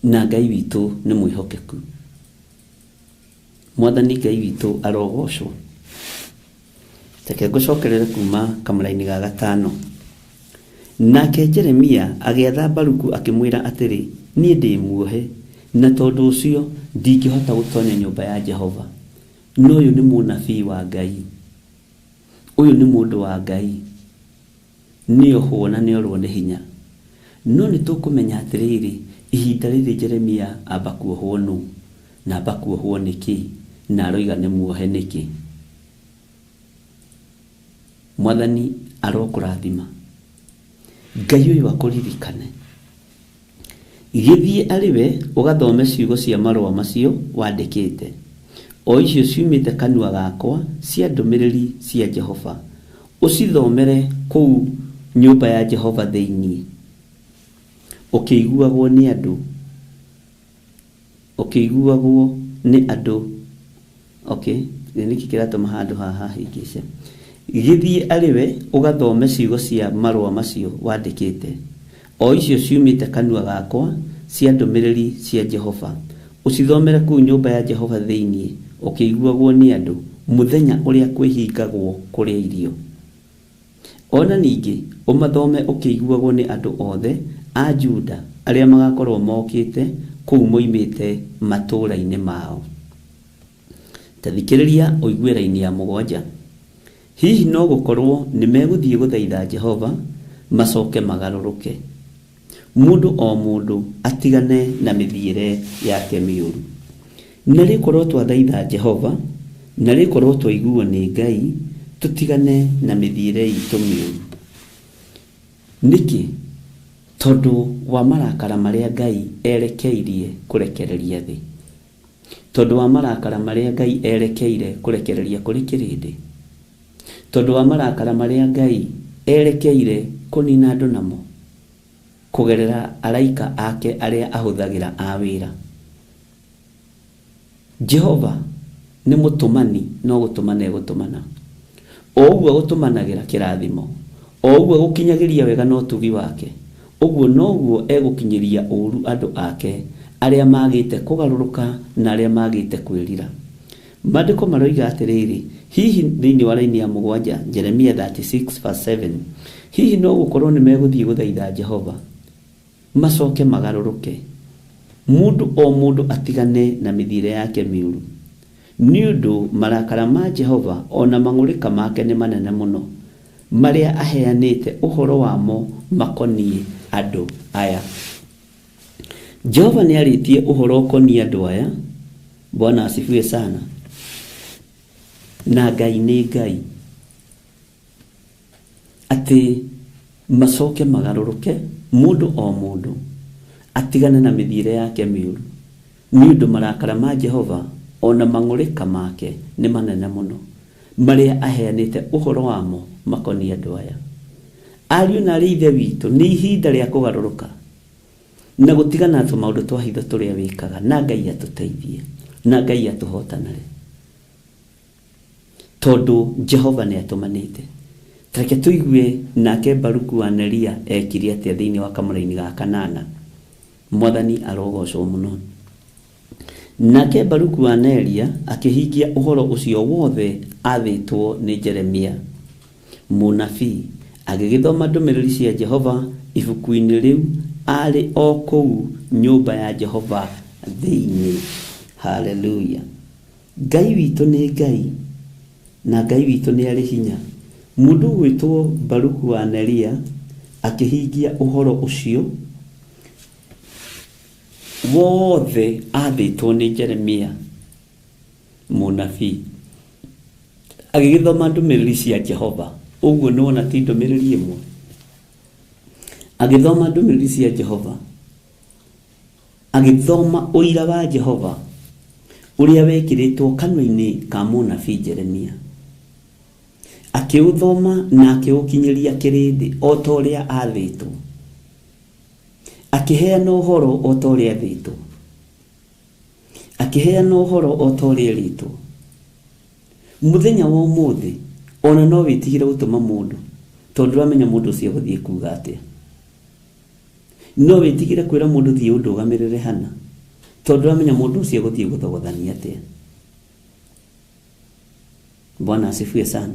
na Ngai witũ nĩ mwĩhokeku. Mwathani Ngai witũ arogocwo. Reke ngũcokerere kuma kamũraini ga gatano. Nake Jeremia agĩatha Baruku akĩmwĩra atĩrĩ, niĩ ndĩ muohe, na tondũ ũcio ndingĩhota gũtonya nyũmba ya Jehova. No ũyũ nĩ mũnabii wa Ngai, ũyũ nĩ mũndũ wa Ngai, nĩ ohwo na nĩ orwo nĩ hinya. No nĩ tũkũmenya atĩrĩrĩ, ihinda rĩrĩ Jeremia amba kuohwo nũ, na amba kuohwo nĩkĩ, na aroiga nĩ muohe nĩkĩ. Mwathani arokũrathima. Ngai ũyũ akũririkane. Gĩthiĩ arĩ we ũgathome ciugo cia marũa macio wandĩkĩte, o icio ciumĩte kanua gakwa cia ndũmĩrĩri cia Jehova, ũcithomere kũu nyũmba ya Jehova thĩinĩ, ũkĩiguagwo nĩ andũ, ũkĩiguagwo nĩ andũ. Okay, nĩkĩ kĩratũma handũ haha hahĩngĩce? Gĩthiĩ arĩ we ũgathome ciugo cia marũa macio wandĩkĩte, o icio ciumĩte kanua gakwa cia ndũmĩrĩri cia Jehova, ũcithomere kũu nyũmba ya Jehova thĩinĩ, ũkĩiguagwo nĩ andũ, mũthenya ũrĩa kwĩhingagwo kũrĩa irio. Ona ningĩ ũmathome ũkĩiguagwo nĩ andũ othe a Juda arĩa magakorwo mokĩte kũu moimĩte matũũra-inĩ mao. Ta thikĩrĩria ũigue raini ya 7. Hihi no gũkorwo nĩ megũthiĩ gũthaitha Jehova macoke magarũrũke, mũndũ o mũndũ atigane na mĩthiĩre yake mĩũru. Na rĩkorwo twathaitha Jehova, na rĩkorwo twaiguo nĩ Ngai, tũtigane na mĩthiĩre itũ mĩũru. Nĩkĩ? Tondũ wa marakara marĩa Ngai erekeirie kũrekereria thĩ. Tondũ wa marakara marĩa Ngai erekeire kũrekereria kũrĩ kĩrĩndĩ. Tondũ wa marakara marĩa Ngai erekeire kũnina andũ namo kũgerera araika ake arĩa ahũthagĩra a wĩra. Jehova nĩ mũtũmani, no gũtũmana egũtũmana. O ũguo gũtũmanagĩra kĩrathimo, o ũguo gũkinyagĩria wega na ũtugi wake, ũguo noguo egũkinyĩria ũũru andũ ake arĩa magĩte kũgarũrũka na arĩa magĩte kwĩrira. Maandĩko maroiga atĩrĩrĩ, hihi thĩinĩ wa raini ya 7, Jeremia 36:7, hihi no gũkorwo nĩ megũthiĩ gũthaitha Jehova macoke magarũrũke, mũndũ o mũndũ atigane na mĩthiĩre yake mĩũru, nĩ ũndũ marakara ma Jehova ona mang'ũrĩka make nĩ manene mũno, marĩa aheanĩte ũhoro wamo makoniĩ andũ aya. Jehova nĩ arĩtie ũhoro ũkoniĩ andũ aya. Bwana asifiwe sana. Na Ngai nĩ Ngai, atĩ macoke magarũrũke, mũndũ o mũndũ atigane na mĩthiĩre yake mĩũru, nĩ ũndũ marakara ma Jehova ona mang'ũrĩka make nĩ manene mũno, marĩa aheanĩte ũhoro wamo makoniĩ andũ aya. Ariũ na arĩ ithe witũ, nĩ ihinda rĩa kũgarũrũka na gũtigana na tũmaũndũ twa hitho tũrĩa wĩkaga, na Ngai atũteithie, na Ngai atũhotanĩre, tondũ Jehova nĩ atũmanĩte. Reke tũigue nake Baruku wa Neria ekire atĩa thĩinĩ wa kamũraini ga 8. Mwathani arogocwo mũno. Nake Baruku wa Neria akĩhingia ũhoro ũcio wothe athĩtwo nĩ Jeremia mũnabii, agĩgĩthoma ndũmĩrĩri cia Jehova ibuku-inĩ rĩu arĩ o kũu nyũmba ya Jehova thĩinĩ. Haleluya. Ngai witũ nĩ Ngai, na Ngai witũ nĩ arĩ hinya. Mũndũ ũgwĩtwo Baruku wa Neria akĩhingia ũhoro ũcio wothe athĩtwo nĩ Jeremia mũnabii, agĩgĩthoma ndũmĩrĩri cia Jehova. Ũguo nĩ wona ti ndũmĩrĩri ĩmwe. Agĩthoma ndũmĩrĩri cia Jehova, agĩthoma ũira wa Jehova ũrĩa wekĩrĩtwo kanua-inĩ ka mũnabii Jeremia, akĩũthoma na akĩũkinyĩria kĩrĩndĩ o ta ũrĩa athĩtwo, akĩheana ũhoro o ta ũrĩa athĩtwo, akĩheana ũhoro o ta ũrĩa erĩtwo. Mũthenya wa ũmũthĩ ona no wĩtigĩre gũtũma mũndũ, tondũ ndũramenya mũndũ ũcio egũthiĩ kuga atĩa. No wĩtigĩre kwĩra mũndũ thiĩ ũndũgamĩrĩre hana, tondũ ndũramenya mũndũ ũcio egũthiĩ gũthogothania atĩa. Bwana asifiwe sana.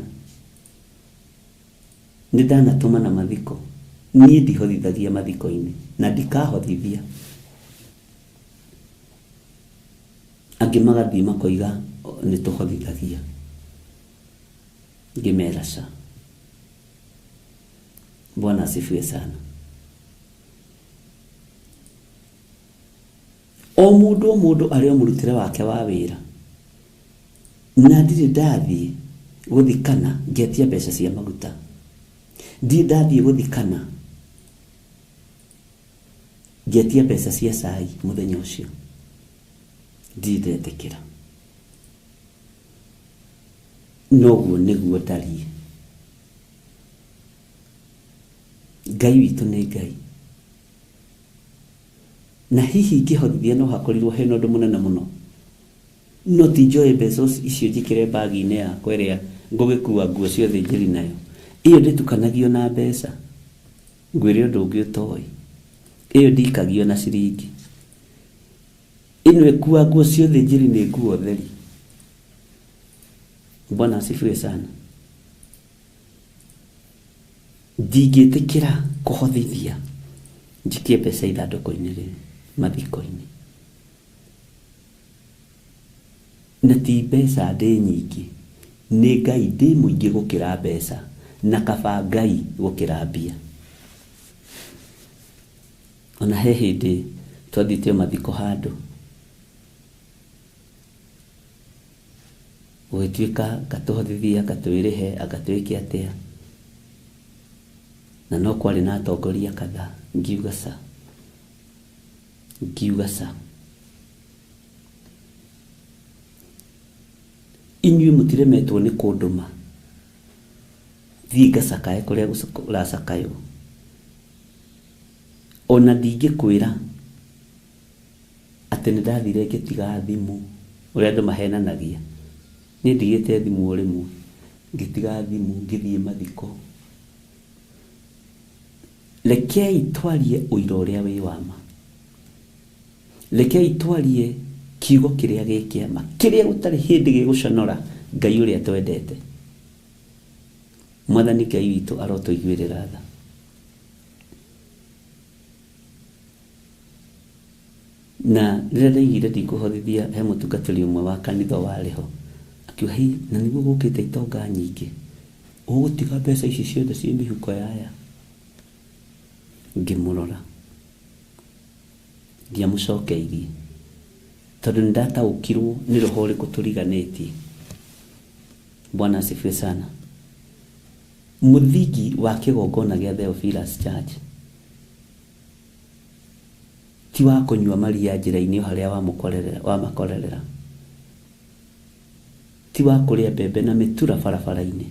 Nĩ ndanatũmana mathiko, niĩ ndihotithagia mathiko-inĩ na ndikahothithia. Angĩ magathiĩ makoiga nĩ tũhothithagia, ngĩmera ca. Bwana asifiwe sana. O mũndũ o mũndũ arĩ o mũrutĩre wake wa wĩra, na ndirĩ ndathiĩ Gũthikana ngetia mbeca cia maguta. Ndirĩ ndathiĩ gũthikana ngetia mbeca cia cai mũthenya ũcio. Ndirĩ ndetĩkĩra. Noguo nĩguo ndariĩ. Ngai witũ nĩ Ngai. Na hihi ingĩhothithia no hakorirwo hena ũndũ mũnene mũno. No ti njoe mbeca icio njĩkĩre mbagi-inĩ yakwa ĩrĩa ngũgĩkua nguo cia ũthĩnjĩri nayo. Ĩyo ndĩtukanagio na mbeca. Ngwĩre ũndũ ũngĩ ũtoĩ. Ĩyo ndikagio na ciringi. Ĩno ĩkua nguo cia ũthĩnjĩri nĩ nguo theri. Bwana asifiwe sana. Ndingĩtĩkĩra kũhothithia njikie mbeca ithandũkũ-inĩ rĩu mathiko-inĩ. Na ti mbeca ndĩ nyingĩ, nĩ Ngai ndĩ mũingĩ gũkĩra mbeca, na kaba Ngai gũkĩra mbia. Ona he hĩndĩ twathiĩte o mathiko handũ, gũgĩtuĩka anga tũhothithie, anga twĩrĩhe, anga twĩke atĩa, na no kwarĩ na atongoria kadhaa, ngiuga ca, ngiuga ca. Inyuĩ mũtiremetwo nĩ kũndũma thiĩ ngacakae kũrĩa kũracakaywo. Ona ndingĩkwĩra atĩ nĩ ndathire ngĩtiga thimũ, ũrĩa andũ mahenanagia. Niĩ ndigĩte thimũ o rĩmwe, ngĩtiga thimũ ngĩthiĩ mathiko. Rekei twarie ũira ũrĩa wĩ wa ma. Rekei twarie kiugo kĩrĩa gĩ kĩama, kĩrĩa gũtarĩ hĩndĩ gĩgũconora Ngai ũrĩa twendete. Mwathani Ngai witũ arotũiguĩrĩra tha. Na rĩrĩa ndaiguire ndikũhothithia he mũtungatĩri ũmwe wa kanitha warĩ ho, akiuga hi, na nĩguo gũkĩte itonga nyingĩ, ũgũtiga mbeca ici ciothe ciĩ mĩhuko ya aya? Ngĩmũrora. Ndiamũcokeirie tondũ nĩ ndataũkirwo nĩ roho ũrĩkũ tũriganĩtie. Bwana asifiwe sana. Mũthingi wa kĩgongona gĩa Theophilus Church ti wa kũnyua maria njĩra-inĩ o harĩa wamakorerera, ti wa kũrĩa mbembe na mĩtura barabara-inĩ,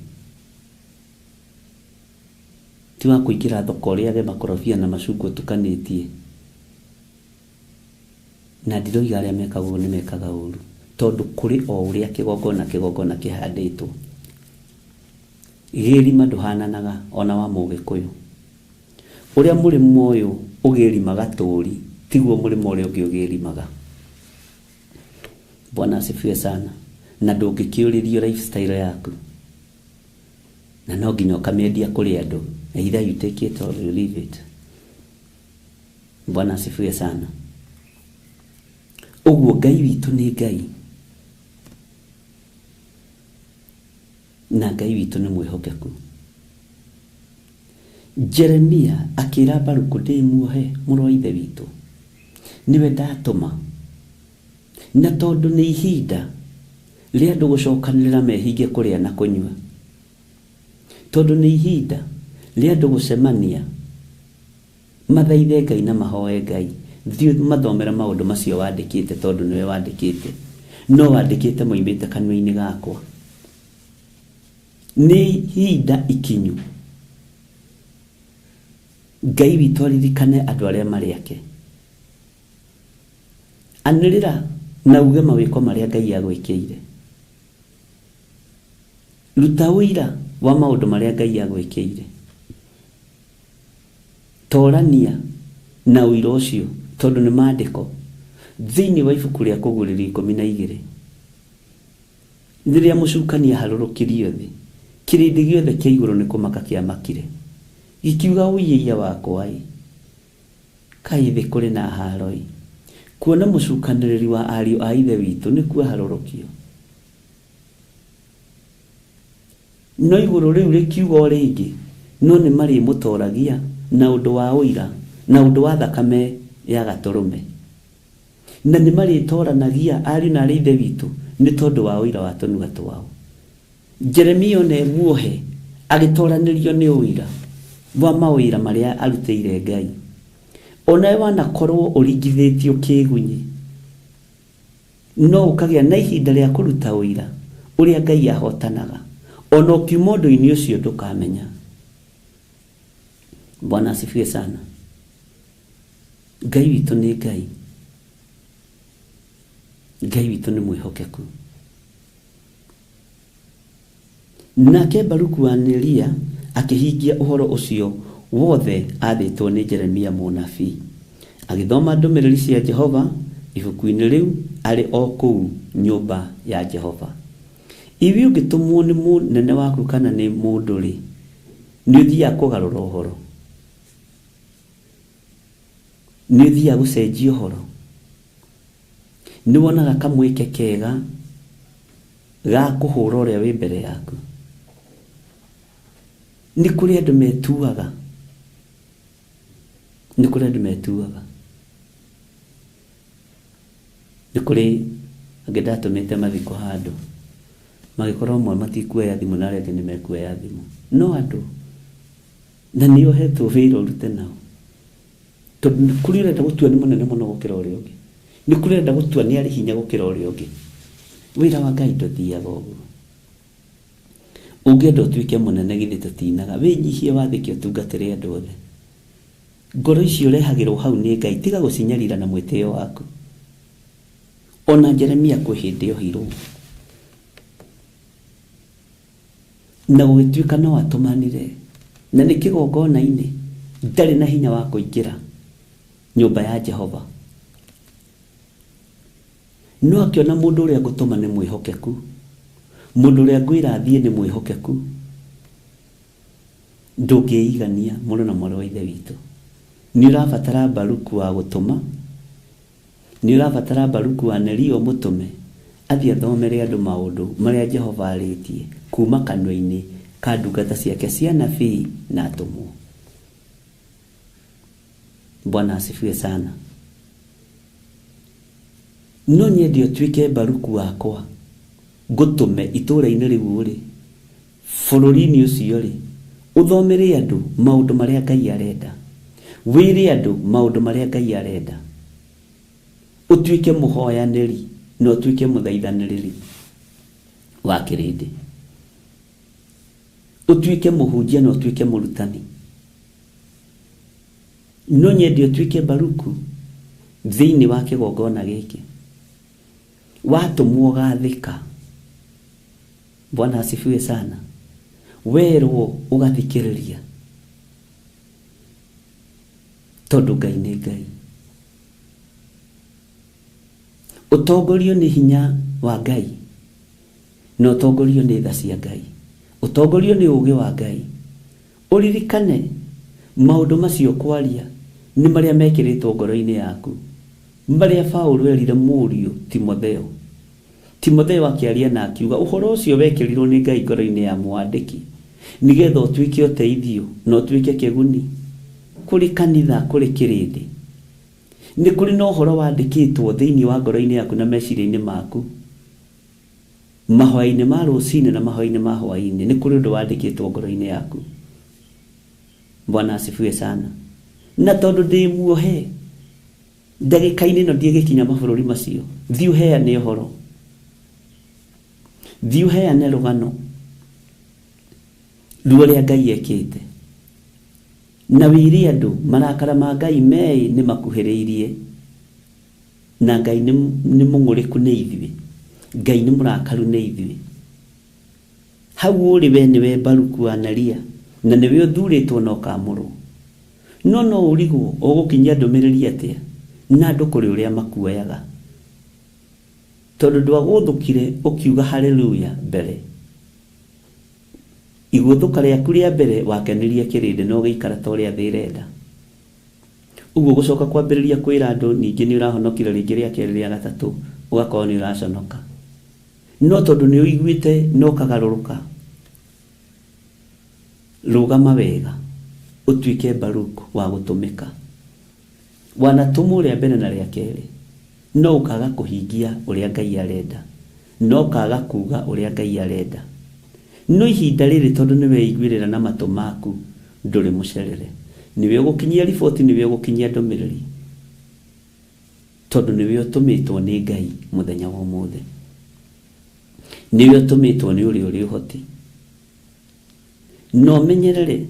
ti wa kũingĩra thoko ũrĩage makorobia na macungwa ũtukanĩtie. Na ndiroiga arĩa mekaga ũguo nĩ mekaga ũru, tondũ kũrĩ o ũrĩa kĩgongona kĩgongona kĩhandĩtwo. Gĩrima ndũhananaga ona wa mũgĩkũyũ. Ũrĩa mũrĩmo ũyũ ũgĩrimaga tũri tiguo mũrĩmo ũrĩa ũngĩ ũgĩrimaga. Bwana asifiwe sana. Na ndũngĩkĩũrĩrio lifestyle yaku. Na no nginya ũkamĩendia kũrĩ andũ. Either you take it or you leave it. Bwana asifiwe sana. Ũguo Ngai witũ nĩ Ngai. Na Ngai witũ nĩ mwĩhokeku. Jeremia akĩra Baruku, ndĩ muohe mũrũ wa ithe witũ, nĩwe ndatũma, na tondũ nĩ ihinda rĩa andũ gũcokanĩrĩra mehinge kũrĩa na kũnyua, tondũ nĩ ihinda rĩa andũ gũcemania mathaithe Ngai na mahoe Ngai, thiĩ ũmathomere maũndũ macio wandĩkĩte, tondũ nĩwe wandĩkĩte, no wandĩkĩte moimĩte kanua-inĩ gakwa. Nĩ ihinda ikinyu Ngai witũ aririkane andũ arĩa marĩ ake. Anĩrĩra na uge mawĩko marĩa Ngai agwĩkĩire. Ruta ũira wa maũndũ marĩa Ngai agwĩkĩire. Torania na ũira ũcio tondũ nĩ maandĩko thĩinĩ wa ibuku rĩa Kũguũrĩrio 12. Rĩrĩa mũcukani aaharũrũkirio thĩ, kĩrĩndĩ gĩothe kĩa igũrũ nĩ kũmaka kĩamakire, gĩkiuga, Ũi-ĩiya wakwa-ĩ! Kaĩ thĩ kũrĩ na haaro-ĩ! Kuona mũcukanĩrĩri wa ariũ a Ithe witũ nĩkuo aharũrũkio! No igũrũ rĩu rĩkiuga o rĩngĩ, No nĩmarĩmũtooragia na ũndũ wa ũira, na ũndũ wa thakame ya Gatũrũme. Na nĩmarĩtooranagia ariũ na aarĩ a Ithe witũ nĩ tondũ wa ũira wa tũnua twao. Jeremia one muohe agĩtoranĩrio nĩ ũira wa mawĩra marĩa arutĩire Ngai. Onawe wanakorwo ũringithĩtio kĩgunyĩ, no ũkagĩa na ihinda rĩa kũruta ũira ũrĩa Ngai ahotanaga. Ona ũkiuma ũndũ-inĩ ũcio ndũkamenya. Bwana asifiwe sana. Ngai witũ nĩ Ngai. Ngai witũ nĩ mwĩhokeku. Nake Baruku wa Neria akĩhingia ũhoro ũcio wothe athĩtwo nĩ Jeremia mũnabii. Agĩthoma ndũmĩrĩri cia Jehova ibuku-inĩ rĩu arĩ o kũu nyũmba ya Jehova. Iwe ũngĩtũmwo nĩ mũnene waku kana nĩ mũndũ rĩ, nĩ ũthiaga kũgarũra ũhoro, nĩ ũthiaga gũcenjia ũhoro, nĩ wonaga kamweke kega ga kũhũra ũrĩa wĩ mbere yaku. Nĩ kũrĩ andũ metuaga, nĩ kũrĩ andũ metuaga. Nĩ kũrĩ angĩ ndatũmĩte mathiko handũ, magĩkorwo amwe matikuoya thimũ na arĩa angĩ nĩ mekuoya thimũ. No andũ, na nĩ ũhetwo wĩra ũrute nao. Tondũ nĩ kũrĩ ũrenda gũtua nĩ mũnene mũno gũkĩra ũrĩa ũngĩ. Nĩ kũrĩ ũrenda gũtua nĩ arĩ hinya gũkĩra ũrĩa ũngĩ. Wĩra wa Ngai ndũthiaga ũguo. Ũngĩenda ũtuĩke mũnene githĩ tũtinaga, wĩnyihie wathĩke ũtungatĩre andũ othe. Ngoro icio ũrehagĩrwo hau nĩ Ngai, tiga gũcinyarira na mwĩtĩo waku. Ona Jeremia kwĩ hĩndĩ ohirwo. Na gũgĩtuĩka no atũmanire, na nĩ kĩgongona-inĩ, ndarĩ na hinya wa kũingĩra nyũmba ya Jehova. No akĩona mũndũ ũrĩa ngũtũma nĩ mwĩhokeku, mũndũ ũrĩa ngwĩra athiĩ nĩ mwĩhokeku. Ndũngĩigania mũrũ na mwarĩ wa Ithe witũ. Nĩ ũrabatara Baruku wa gũtũma, nĩ ũrabatara Baruku wa Neria ũmũtũme athiĩ athomere andũ maũndũ marĩa Jehova arĩtie kuma kanua-inĩ ka ndungata ciake cia nabii na atũmwo. Bwana asifiwe sana. No nyende ũtuĩke Baruku wakwa, ngũtũme itũũra-inĩ rĩu rĩ, bũrũri-inĩ ũcio rĩ, ũthomere andũ maũndũ marĩa Ngai arenda, wĩre andũ maũndũ marĩa Ngai arenda, ũtuĩke mũhoyanĩri na ũtuĩke mũthaithanĩrĩri wa kĩrĩndĩ, ũtuĩke mũhunjia na ũtuĩke mũrutani. No nyende ũtuĩke Baruku thĩinĩ wa kĩgongona gĩkĩ. Watũmwo ũgathĩka. Bwana asifiwe sana. Werwo ũgathikĩrĩria, tondũ Ngai nĩ Ngai. Ũtongorio nĩ hinya wa Ngai, na ũtongorio nĩ tha cia Ngai, ũtongorio nĩ ũũgĩ wa Ngai. Ũririkane maũndũ macio kwaria nĩ marĩa mekĩrĩtwo ngoro-inĩ yaku, marĩa Paũlũ erire mũriũ Timotheo. Timotheo akĩaria na akiuga ũhoro ũcio wekĩrirwo nĩ Ngai ngoro-inĩ ya mwandĩki nĩgetha ũtuĩke ũteithio na ũtuĩke kĩguni kũrĩ kanitha, kũrĩ kĩrĩndĩ. Nĩ kũrĩ na ũhoro wandĩkĩtwo thĩinĩ wa ngoro-inĩ yaku na meciria-inĩ maku, mahoya-inĩ ma rũcinĩ na mahoya-inĩ ma hwaĩ-inĩ, nĩ kũrĩ ũndũ wandĩkĩtwo ngoro-inĩ yaku. Bwana asifiwe sana. Na tondũ ndĩ muohe ndagĩka-inĩ ĩno ndiĩgĩkinya mabũrũri macio, thiĩ ũheane ũhoro, thiĩ ũheane rũgano ruo rĩa Ngai ekĩte, na wĩre andũ marakara ma Ngai meĩ nĩ makuhĩrĩirie, na Ngai nĩ mũng'ũrĩku nĩ ithuĩ, Ngai nĩ mũrakaru nĩ ithuĩ. Hau ũrĩ we nĩwe Baruku wa Neria, na nĩwe ũthurĩtwo na ũkamũrwo. No no ũrigwo ũgũkinyia ndũmĩrĩri atĩa na andũ kũrĩ ũrĩa makuoyaga, tondũ ndwagũthũkire ũkiuga haleluya mbere. Igũthũka rĩaku rĩa mbere wakenirie kĩrĩndĩ na ũgĩikara ta ũrĩa thĩ ĩrenda. Ũguo gũcoka kwambĩrĩria kwĩra andũ ningĩ nĩ ũrahonokire rĩngĩ rĩa kerĩ rĩa gatatũ, ũgakorwo nĩ ũraconoka. No tondũ nĩ ũiguĩte na ũkagarũrũka, rũgama wega ũtuĩke Baruku wa gũtũmĩka. Wanatũmwo rĩa mbere na rĩa kerĩ, no ũkaga kũhingia ũrĩa Ngai arenda, no ũkaga kuga ũrĩa Ngai arenda. No ihinda rĩrĩ tondũ nĩ weiguĩrĩra na matũ maku, ndũrĩ mũcerere. Nĩwe ũgũkinyia riboti, nĩwe ũgũkinyia ndũmĩrĩri, tondũ nĩwe ũtũmĩtwo nĩ Ngai mũthenya wa ũmũthĩ. Nĩwe ũtũmĩtwo nĩ ũrĩa ũrĩ ũhoti. Na ũmenyerere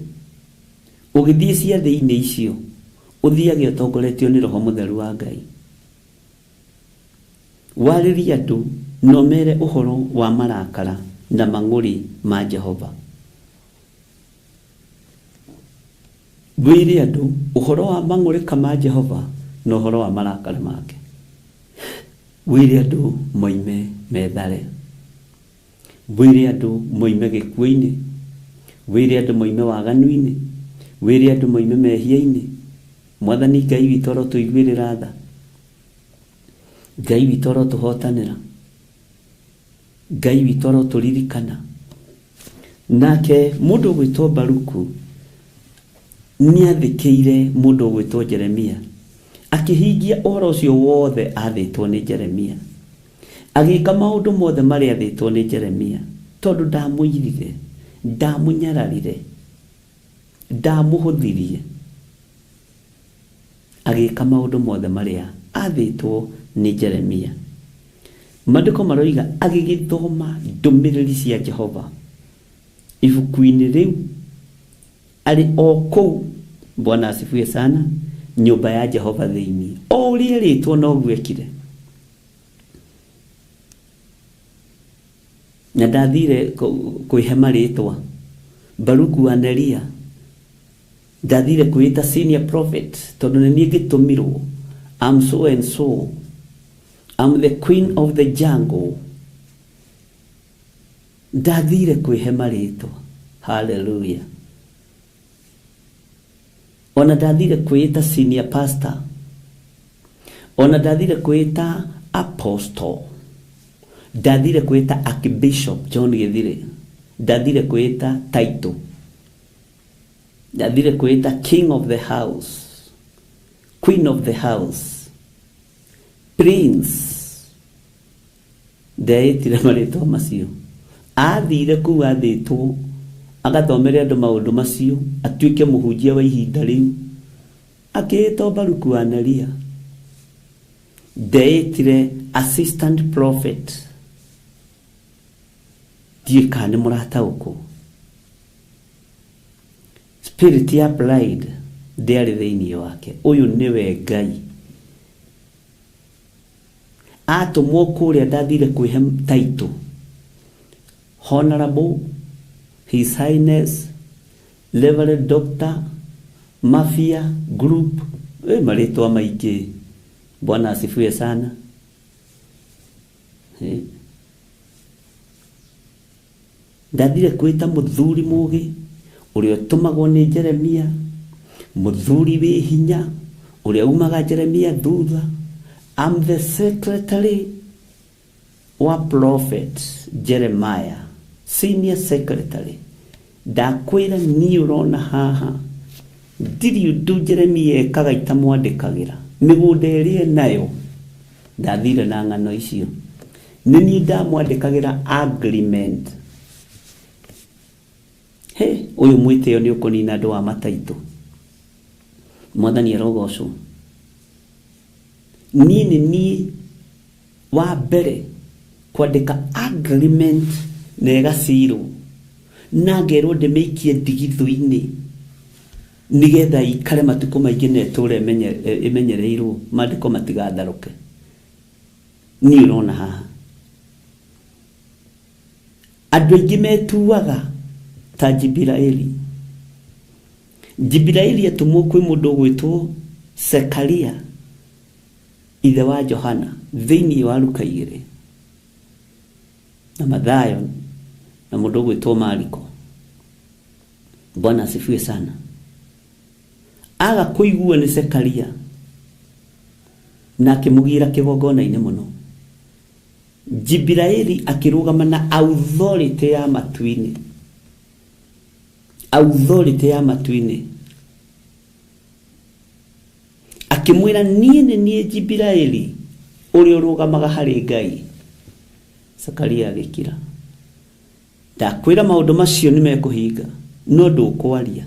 ũgĩthiĩ ciathĩ-inĩ icio, ũthiage ũtongoretio nĩ Roho Mũtheru wa Ngai. Warĩrie andũ na ũmere ũhoro wa marakara na mang'ũrĩ ma Jehova. Wĩre andũ ũhoro wa mang'ũrĩka ma Jehova na ũhoro wa marakara make. Wĩre andũ moime methare. Wĩre andũ moime gĩkuũ-inĩ. Wĩre andũ moime waganu-inĩ. Wĩre andũ moime mehia-inĩ. Mwathani Ngai witũ arotũiguĩrĩra tha. Ngai witũ arotũhotanĩra. Ngai witũ arotũririkana. Nake mũndũ ũgwĩtwo Baruku nĩathĩkĩire mũndũ ũgwĩtwo Jeremia, akĩhingia ũhoro ũcio wothe athĩtwo nĩ Jeremia. Agĩka maũndũ mothe marĩa athĩtwo nĩ Jeremia, tondũ ndamũirire, ndamũnyararire, ndamũhũthirie. Agĩka maũndũ mothe marĩa athĩtwo nĩ Jeremia. Maandĩko maroiga agĩgĩthoma ndũmĩrĩri cia Jehova ibuku-inĩ rĩu arĩ o kũu. Bwana asifiwe sana. Nyũmba ya Jehova thĩinĩ, o ũrĩa erĩtwo noguo ekire. Na ndathire kwĩhe marĩtwa Baruku wa Neria, ndathire kwĩta senior prophet tondũ nĩ niĩ ngĩtũmirwo. I'm so and so, I'm the queen of the jungle. Ndathire kwĩhe marĩtwa. Hallelujah. Ona ndathire kwĩta senior pastor, ona ndathire kwĩta apostle, ndathire kwĩta archbishop John Githire, ndathire kwĩta title, ndathire kwĩta king of the house, queen of the house, prince. Ndeĩtire marĩtwa macio. Athire kũu athĩtwo agathomere andũ maũndũ macio, atuĩke mũhunjia wa ihinda rĩu. Akĩĩtwo Baruku wa Neria. Ndeĩtire assistant prophet. Ndiũĩ kana nĩ mũrataũkwo. Spirit ya pride ndĩarĩ thĩinĩ wake. Ũyũ nĩwe Ngai. Atũmwo kũrĩa ndathire kwĩhe title, Honorable, His Highness, Reverend Doctor, Mafia Group, marĩtwa maingĩ. Bwana asifiwe sana. Ndathire kwĩta mũthuri mũgĩ ũrĩa ũtũmagwo nĩ Jeremia, mũthuri wĩ hinya ũrĩa umaga Jeremia thutha. I'm the secretary wa prophet Jeremiah, senior secretary. Ndakwĩra niĩ ũrona haha ndirĩ ũndũ Jeremia ekaga itamwandĩkagĩra. Mĩgũnda ĩrĩa nayo ndathire na ng'ano icio, nĩ niĩ ndamwandĩkagĩra agreement. He, ũyũ mwĩtĩo nĩ ũkũnina andũ a mataitũ. Mwathani arogocwo. Niĩ nĩ niĩ wa mbere kwandĩka agreement na ĩgacirwo, na ngerwo ndĩmĩikie ndigithũ-inĩ nĩgetha ikare matukũ maingĩ na ĩtũre ĩmenyereirwo, maandĩko matigatharũke. Niĩ ũrona haha andũ aingĩ metuaga ta Jibiraeli. Jibiraeli atũmwo kwĩ mũndũ ũgwĩtwo Sekaria, ithe wa Johana, thĩinĩ wa Luka 2 na Mathayo na mũndũ ũgwĩtwo Mariko. Bwana asifiwe sana. Aga kũiguo nĩ Sekaria na akĩmũgira kĩgongona-inĩ mũno. Jibiraeli akĩrũgama na authority ya matu-inĩ, authority ya matu-inĩ, akĩmwĩra niĩ nĩ niĩ Jibiraeli ũrĩa ũrũgamaga harĩ Ngai. Sekaria agĩkira. Ndakwĩra maũndũ macio nĩ mekũhinga, no ndũkwaria.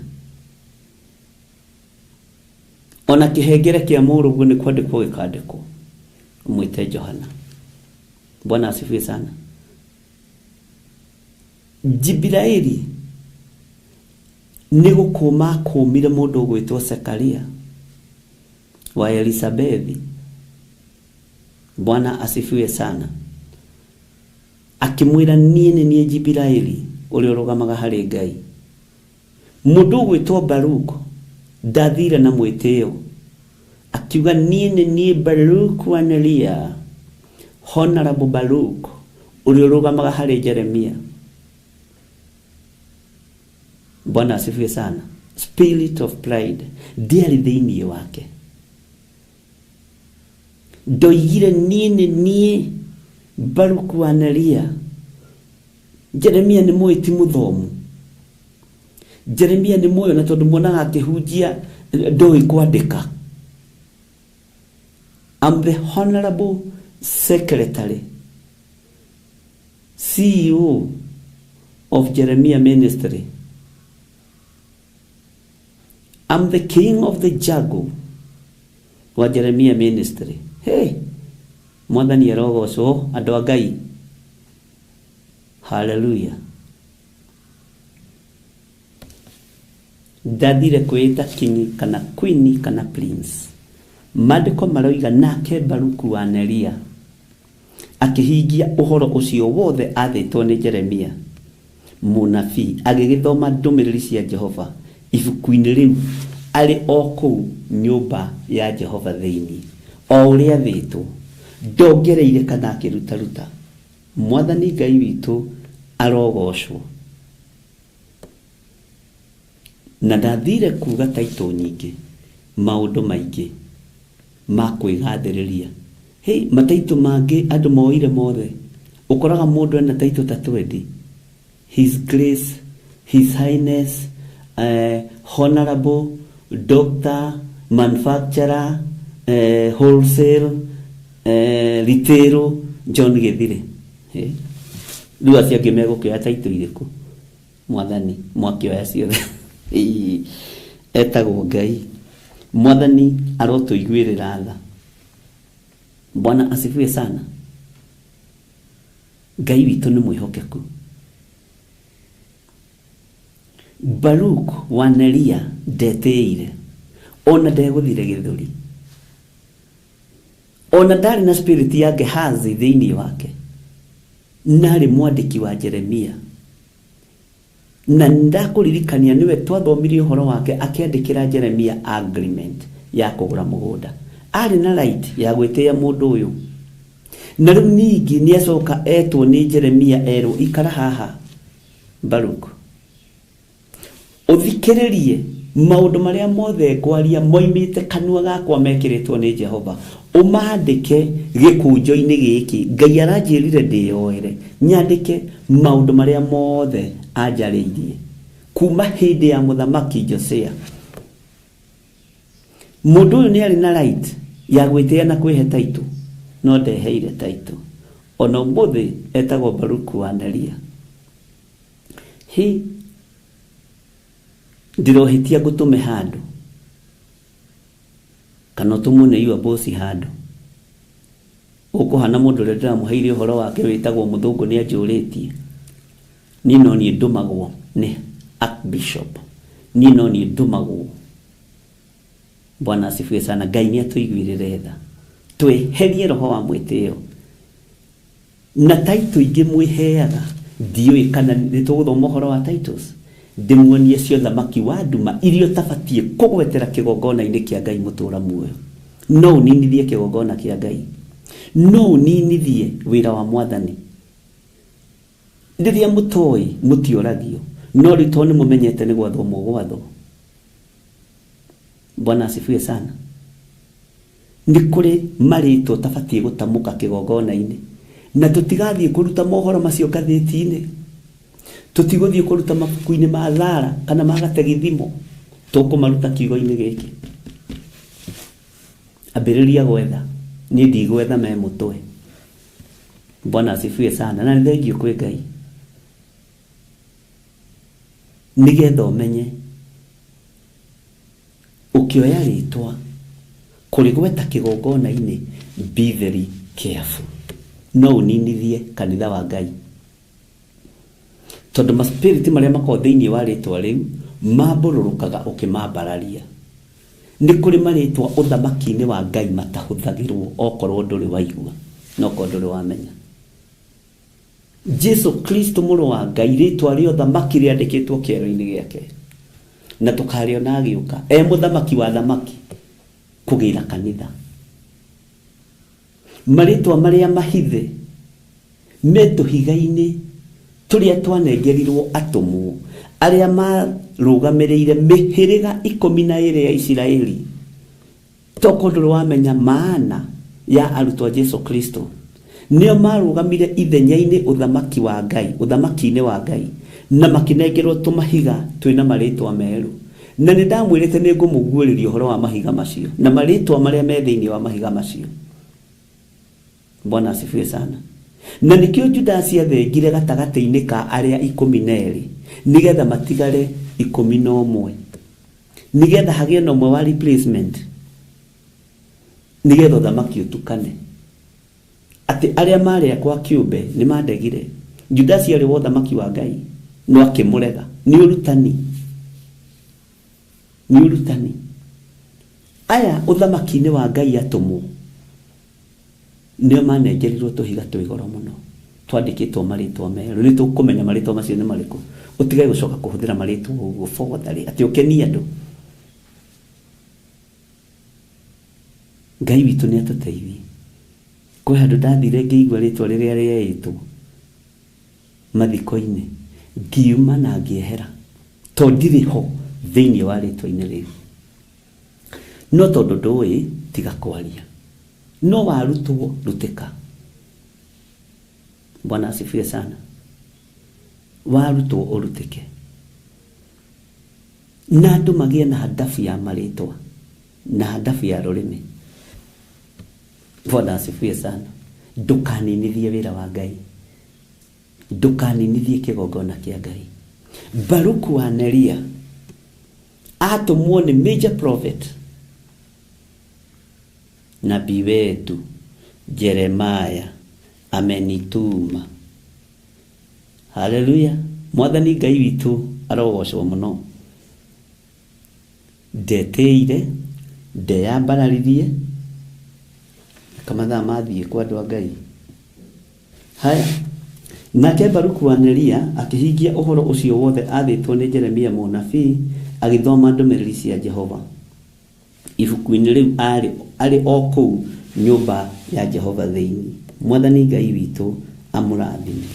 Ona kĩhengere kĩa mũrũguo nĩ kwandĩkwo gĩkandĩkwo, ũmwĩte Johana. Bwana asifiwe sana. Jibiraeli nĩ gũkũma akũmire mũndũ ũgwĩtwo Zekaria wa Elisabethi. Bwana asifiwe sana. Akĩmwĩra niĩ nĩ niĩ Jibiraeli ũrĩa ũrũgamaga harĩ Ngai. Mũndũ ũgwĩtwo Baruk ndathire na mwĩtĩo, akiuga niĩ nĩ niĩ Baruk wa Neria, Honorable Baruk ũrĩa ũrũgamaga harĩ Jeremia. Bwana asifiwe sana. Spirit of pride ndiarĩ thĩinĩ wake. Ndoigire niĩ nĩ niĩ Baruk wa Neria. Jeremia nĩ mũĩ ti mũthomu. Jeremia nĩ mũĩ na tondũ muonaga akĩhunjia ndoĩ kwandĩka. I'm the honorable secretary, CEO of Jeremiah Ministry. I'm the king of the jungle wa Jeremiah Ministry. Hey, Mwathani arogocwo, andũ a Ngai. Hallelujah. Ndathire kwĩĩta king kana queen kana prince. Maandĩko maroiga nake Baruku wa Neria akĩhingia ũhoro ũcio wothe athĩtwo nĩ Jeremia mũnabii, agĩgĩthoma ndũmĩrĩri cia Jehova ibuku-inĩ rĩu arĩ o kũu nyũmba ya Jehova thĩinĩ, o ũrĩa athĩtwo, ndongereire kana akĩrutaruta. Mwathani Ngai witũ arogocwo. Na ndathire kuga taitũ nyingĩ, maũndũ maingĩ ma kwĩgathĩrĩria. Hey, mataitũ mangĩ andũ moire mothe. Ũkoraga mũndũ ena taitũ ta 20. His Grace, His Highness, Honorable, Doctor, Manufacturer, Wholesale, Retail, John Githire. Hey. Rĩu acio angĩ megũkĩoya taitũ irĩkũ? Mwathani mwakĩoya ciothe. Etagwo Ngai. Mwathani arotũiguĩrĩra tha. Bwana asifiwe sana. Ngai witũ nĩ mwĩhokeku. Baruk wa Neria ndetĩire, ona ndegũthire gĩthũri, ona ndarĩ na spirit ya Gehazi thĩinĩ wake, narĩ mwandĩki wa Jeremia. Na ndakũririkania nĩwe twathomire ũhoro wake akĩandĩkĩra Jeremia agreement ya kũgũra mũgũnda. Arĩ na right ya gwĩtĩĩa mũndũ ũyũ. Na rĩu ningĩ nĩacoka etwo nĩ Jeremia erwo ikara haha Baruk, ũthikĩrĩrie maũndũ marĩa mothe ngwaria moimĩte kanua gakwa mekĩrĩtwo nĩ Jehova, ũmandĩke gĩkũnjo-inĩ gĩkĩ. Ngai aranjĩrire ndĩyoere nyandĩke maũndũ marĩa mothe anjarĩirie kuma hĩndĩ ya mũthamaki Josia. Mũndũ ũyũ nĩ arĩ na right ya gwĩtĩĩa na kwĩhe taitũ, no ndeheire taitũ. Ona ũmũthĩ etagwo Baruku wa Neria. Hi, ndirohĩtia ngũtũme handũ kana ũtũmwo nĩ your boss handũ, ũkũhana mũndũ ũrĩa ndĩramũheire ũhoro wake wĩtagwo mũthũngũ nĩ anjũrĩtie. Niĩ no niĩ ndũmagwo nĩ Archbishop, niĩ no niĩ ndũmagwo. Bwana asifiwe sana. Ngai nĩ atũiguĩrĩre tha, tweherie roho wa mwĩtĩo na taitũ ingĩ mwĩheaga. Ndiũĩ kana nĩ tũgũthoma ũhoro wa titles, ndĩmuonie cio thamaki wa nduma iria ũtabatiĩ kũgwetera kĩgongona-inĩ kĩa Ngai mũtũra muoyo. No ũninithie kĩgongona kĩa Ngai, no ũninithie wĩra wa Mwathani. Rĩrĩa mũtoĩ mũtioragio, no rĩu tondũ nĩ mũmenyete nĩ gwathwo mũgwathwo. Bwana asifiwe sana. Nĩ kũrĩ marĩtwa ũtabatiĩ gũtamũka kĩgongona-inĩ, na tũtigathiĩ kũruta mohoro macio ngathĩti-inĩ, tũtigũthiĩ kũruta mabuku-inĩ ma Thara kana ma gategithimo, tũkũmaruta kiugo-inĩ gĩkĩ. Ambĩrĩria gwetha, niĩ ndigwetha me mũtwe. Bwana asifiwe sana. Na nĩ thengio kwĩ Ngai. Nĩgetha ũmenye ũkĩoya rĩtwa kũrĩgweta kĩgongona-inĩ, be very careful. No ũninithie kanitha wa Ngai, tondũ maspiriti marĩa makoragwo thĩinĩ wa rĩtwa rĩu mambũrũrũkaga ũkĩmambararia. Nĩ kũrĩ marĩtwa ũthamaki-inĩ wa Ngai matahũthagĩrwo, okorwo ndũrĩ waigua na okorwo ndũrĩ wamenya. Jesu Kristo mũrũ wa Ngai, rĩtwa rĩa ũthamaki rĩandĩkĩtwo kĩero-inĩ gĩake, na tũkarĩona agĩũka e mũthamaki wa thamaki kũgĩra kanitha. Marĩtwa marĩa mahithe me tũhiga-inĩ tũrĩa twanengerirwo atũmwo arĩa marũgamĩrĩire mĩhĩrĩga 12 ya Isiraeli. Tokorwo ndũrĩ wamenya maana ya arutwo a Jesu Kristo, nĩo marũgamire ithenya-inĩ ũthamaki wa Ngai, ũthamaki-inĩ wa Ngai, na makĩnengerwo tũmahiga twĩna marĩtwa merũ. Na nĩ ndamwĩrĩte nĩ ngũmũguũrĩria ũhoro wa mahiga macio na marĩtwa marĩa me thĩinĩ wa mahiga macio. Bwana asifiwe sana. Na nĩkĩo Judasi athengire gatagatĩ-inĩ ka arĩa 12 nĩgetha matigare 11, nĩgetha hagĩe na ũmwe wa replacement, nĩgetha ũthamaki ũtukane. Atĩ arĩa marĩ akwa kĩũmbe nĩ mandegire. Judasi arĩ wa ũthamaki wa Ngai no akĩmũrega. Nĩ ũrutani, nĩ ũrutani. Aya ũthamaki-inĩ wa Ngai atũmwo nĩo manengerirwo tũhiga twĩ goro mũno twandĩkĩtwo marĩtwa merũ. Nĩ tũkũmenya marĩtwa macio nĩ marĩkũ. Ũtige gũcoka kũhũthĩra marĩtwa ũguo forward atĩ ũkenie andũ. Ngai witũ nĩ atũteithie. Kwĩ handũ ndathire ngĩigua rĩtwa rĩrĩa rĩeĩtwo mathiko-inĩ, ngiuma na ngĩehera, tondũ ndirĩ ho thĩinĩ wa rĩtwa-inĩ rĩu. No tondũ ndũĩ, tiga kwaria. No warutwo, rutĩka. Bwana asifiwe sana. Warutwo ũrutĩke. Na andũ magĩe na hadafu ya marĩtwa na hadafu ya rũrĩmĩ. Bwana asifiwe sana. Ndũkaninithie wĩra wa Ngai, ndũkaninithie kĩgongona kĩa Ngai. Baruku wa Neria atũmwo nĩ major prophet, nabii wetu Jeremiah amenituma. Haleluya. Mwathani Ngai witũ arogocwo mũno. Ndetĩire, ndeyambararirie, kamathaa mathiĩ kwa andũ a Ngai. Haya, nake Baruku wa Neria akĩhingia ũhoro ũcio wothe athĩtwo nĩ Jeremia mũnabii, agĩthoma ndũmĩrĩri cia Jehova ibuku-inĩ rĩu arĩ o kũu nyũmba ya Jehova thĩinĩ. Mwathani Ngai witũ amũrathime.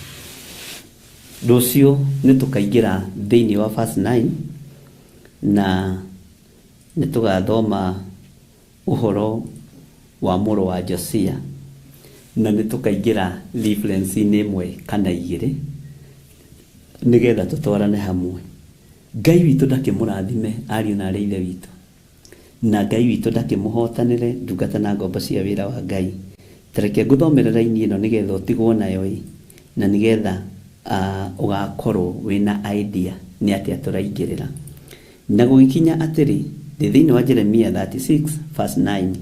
Rũciũ nĩ tũkaingĩra thĩinĩ wa verse 9 na nĩ tũgathoma ũhoro wa mũrũ wa Josia, na nĩ tũkaingĩra reference-inĩ ĩmwe kana igĩrĩ nĩgetha tũtwarane hamwe. Ngai witũ ndakĩmũrathime ariũ na arĩ ithe witũ, na Ngai witũ ndakĩmũhotanĩre ndungata na ngombo cia wĩra wa Ngai. Tareke ngũthomere raini ĩno nĩgetha ũtigwo nayo ĩ, na nĩgetha ũgakorwo wĩna idea nĩ atĩa tũraingĩrĩra. Na gũgĩkinya atĩrĩ, ndĩ thĩinĩ wa Jeremia 36 verse 9.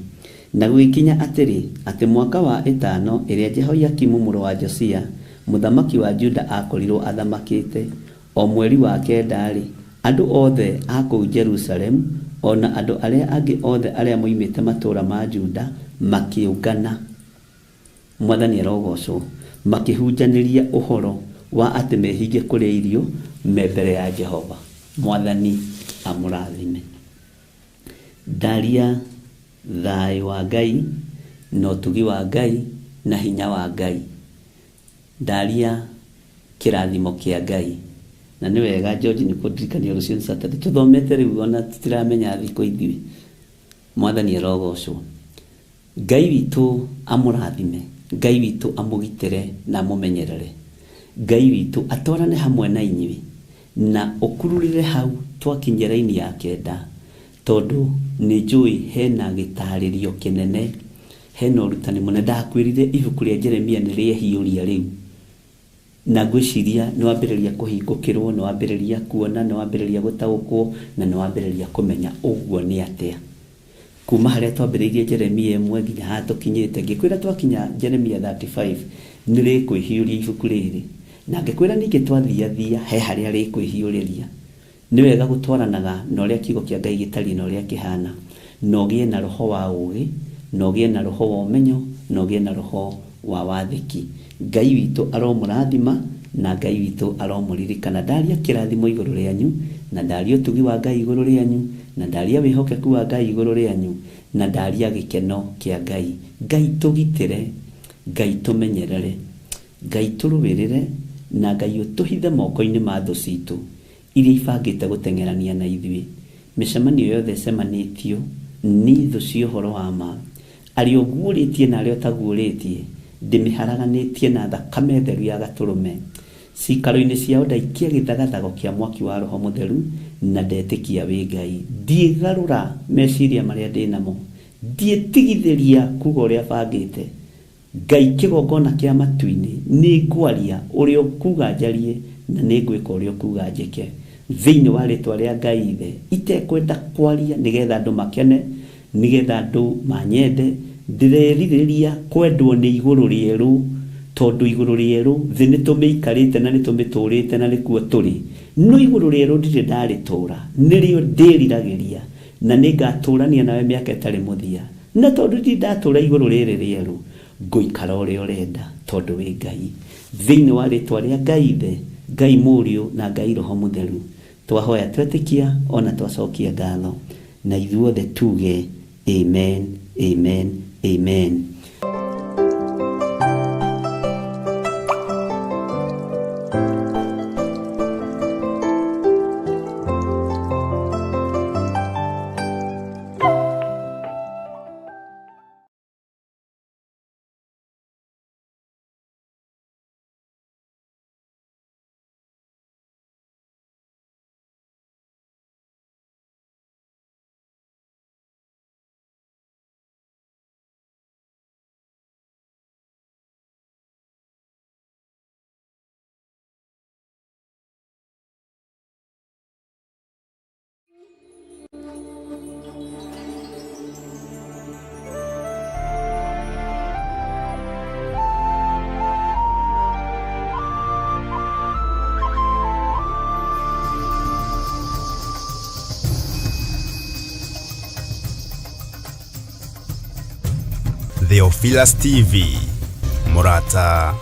Na gũgĩkinya atĩrĩ, atĩ mwaka wa 5 ĩrĩa Jehoiakimu mũrũ wa Josia mũthamaki wa Juda akorirwo athamakĩte, o mweri wa 9-rĩ, andũ othe a kũu Jerusalemu ona andũ arĩa angĩ othe arĩa moimĩte matũũra ma Juda makĩũngana. Mwathani arogocwo. Makĩhunjanĩria ũhoro wa atĩ mehinge kũrĩa irio me mbere ya Jehova. Mwathani amũrathime. Ndaria thayũ wa Ngai na ũtugi wa Ngai na hinya wa Ngai. Ndaria kĩrathimo kĩa Ngai. Na nĩ wega George nĩ kũndirikania rũciũ nĩ Saturday. Tũthomete rĩu ona tũtiramenya thikũ ithuĩ. Mwathani arogocwo. Ngai witũ amũrathime. Ngai witũ amũgitĩre na amũmenyerere. Ngai witũ atwarane hamwe na inyuĩ na ũkururĩre hau twakinyia raini ya 9, tondũ nĩ njũĩ hena gĩtarĩrio kĩnene, hena ũrutani mũnene. Ndakwĩrire ibuku rĩa Jeremia nĩ rĩehiũria rĩu. Na ngwĩciria nĩ wambĩrĩria kũhingũkĩrwo, nĩ wambĩrĩria kuona, nĩ wambĩrĩria gũtaũkwo, na nĩ wambĩrĩria kũmenya ũguo nĩ atĩa. Kuma harĩa twambĩrĩirie Jeremia 1 nginya haha tũkinyĩte, ngĩkwĩra twakinya Jeremia 35 nĩ rĩkwĩhiũria ibuku rĩrĩ. Na ngĩkwĩra ningĩ twathiathia he harĩa rĩkwĩhiũrĩria. Nĩ wega gũtwaranaga na ũrĩa kiugo kĩa Ngai gĩtariĩ na ũrĩa kĩhana, na ũgĩe na roho wa ũũgĩ, na ũgĩe na roho wa ũmenyo, na ũgĩe na roho wa wathĩki. Ngai witũ aromũrathima na Ngai witũ aromũririkana. Ndaria kĩrathimo igũrũ rĩanyu, na ndaria ũtugi wa Ngai igũrũ rĩanyu, na ndaria wĩhokeku wa Ngai igũrũ rĩanyu, na ndaria gĩkeno kĩa Ngai. Ngai tũgitĩre, Ngai tũmenyerere, Ngai tũrũĩrĩre, na Ngai ũtũhithe moko-inĩ ma thũ citũ iria ibangĩte gũteng'erania na ithuĩ. Mĩcemanio yothe ĩcemanĩtio nĩ thũ cia ũhoro wa ma, arĩa ũguũrĩtie na arĩa ũtaguũrĩtie, ndĩmĩharaganĩtie na thakame theru ya gatũrũme. Ciikaro-inĩ ciao ndaikia gĩthagathago kĩa mwaki wa Roho Mũtheru, na ndetĩkia wĩ Ngai. Ndiĩgarũra meciria marĩa ndĩ namo, ndiĩtigithĩria kuga ũrĩa bangĩte. Ngai kĩgongona kĩa matu-inĩ, nĩ ngwaria ũrĩa ũkuga njarie, na nĩ ngwĩka ũrĩa ũkuga njĩke. Thĩinĩ wa rĩtwa rĩa Ngai Ithe, itekwenda kwaria nĩgetha andũ makene, nĩgetha andũ manyende, ndĩrerirĩria kwendwo nĩ igũrũ rĩerũ, tondũ igũrũ rĩerũ thĩ nĩ tũmĩikarĩte na nĩ tũmĩtũrĩte na nĩkuo tũrĩ. No igũrũ rĩerũ ndirĩ ndarĩtũra, nĩrĩo ndĩriragĩria, na nĩngatũrania nawe mĩaka ĩtarĩ mũthia. Na tondũ ndirĩ ndatũra igũrũ rĩrĩ rĩerũ, ngũikara ũrĩa ũrenda tondũ wĩ Ngai. Thĩinĩ wa rĩtwa rĩa Ngai Ithe, Ngai Mũriũ na Ngai Roho Mũtheru, twahoya twetĩkia ona twacokia ngatho, na ithuothe tuge amen, amen, amen. Theophilus TV, Murata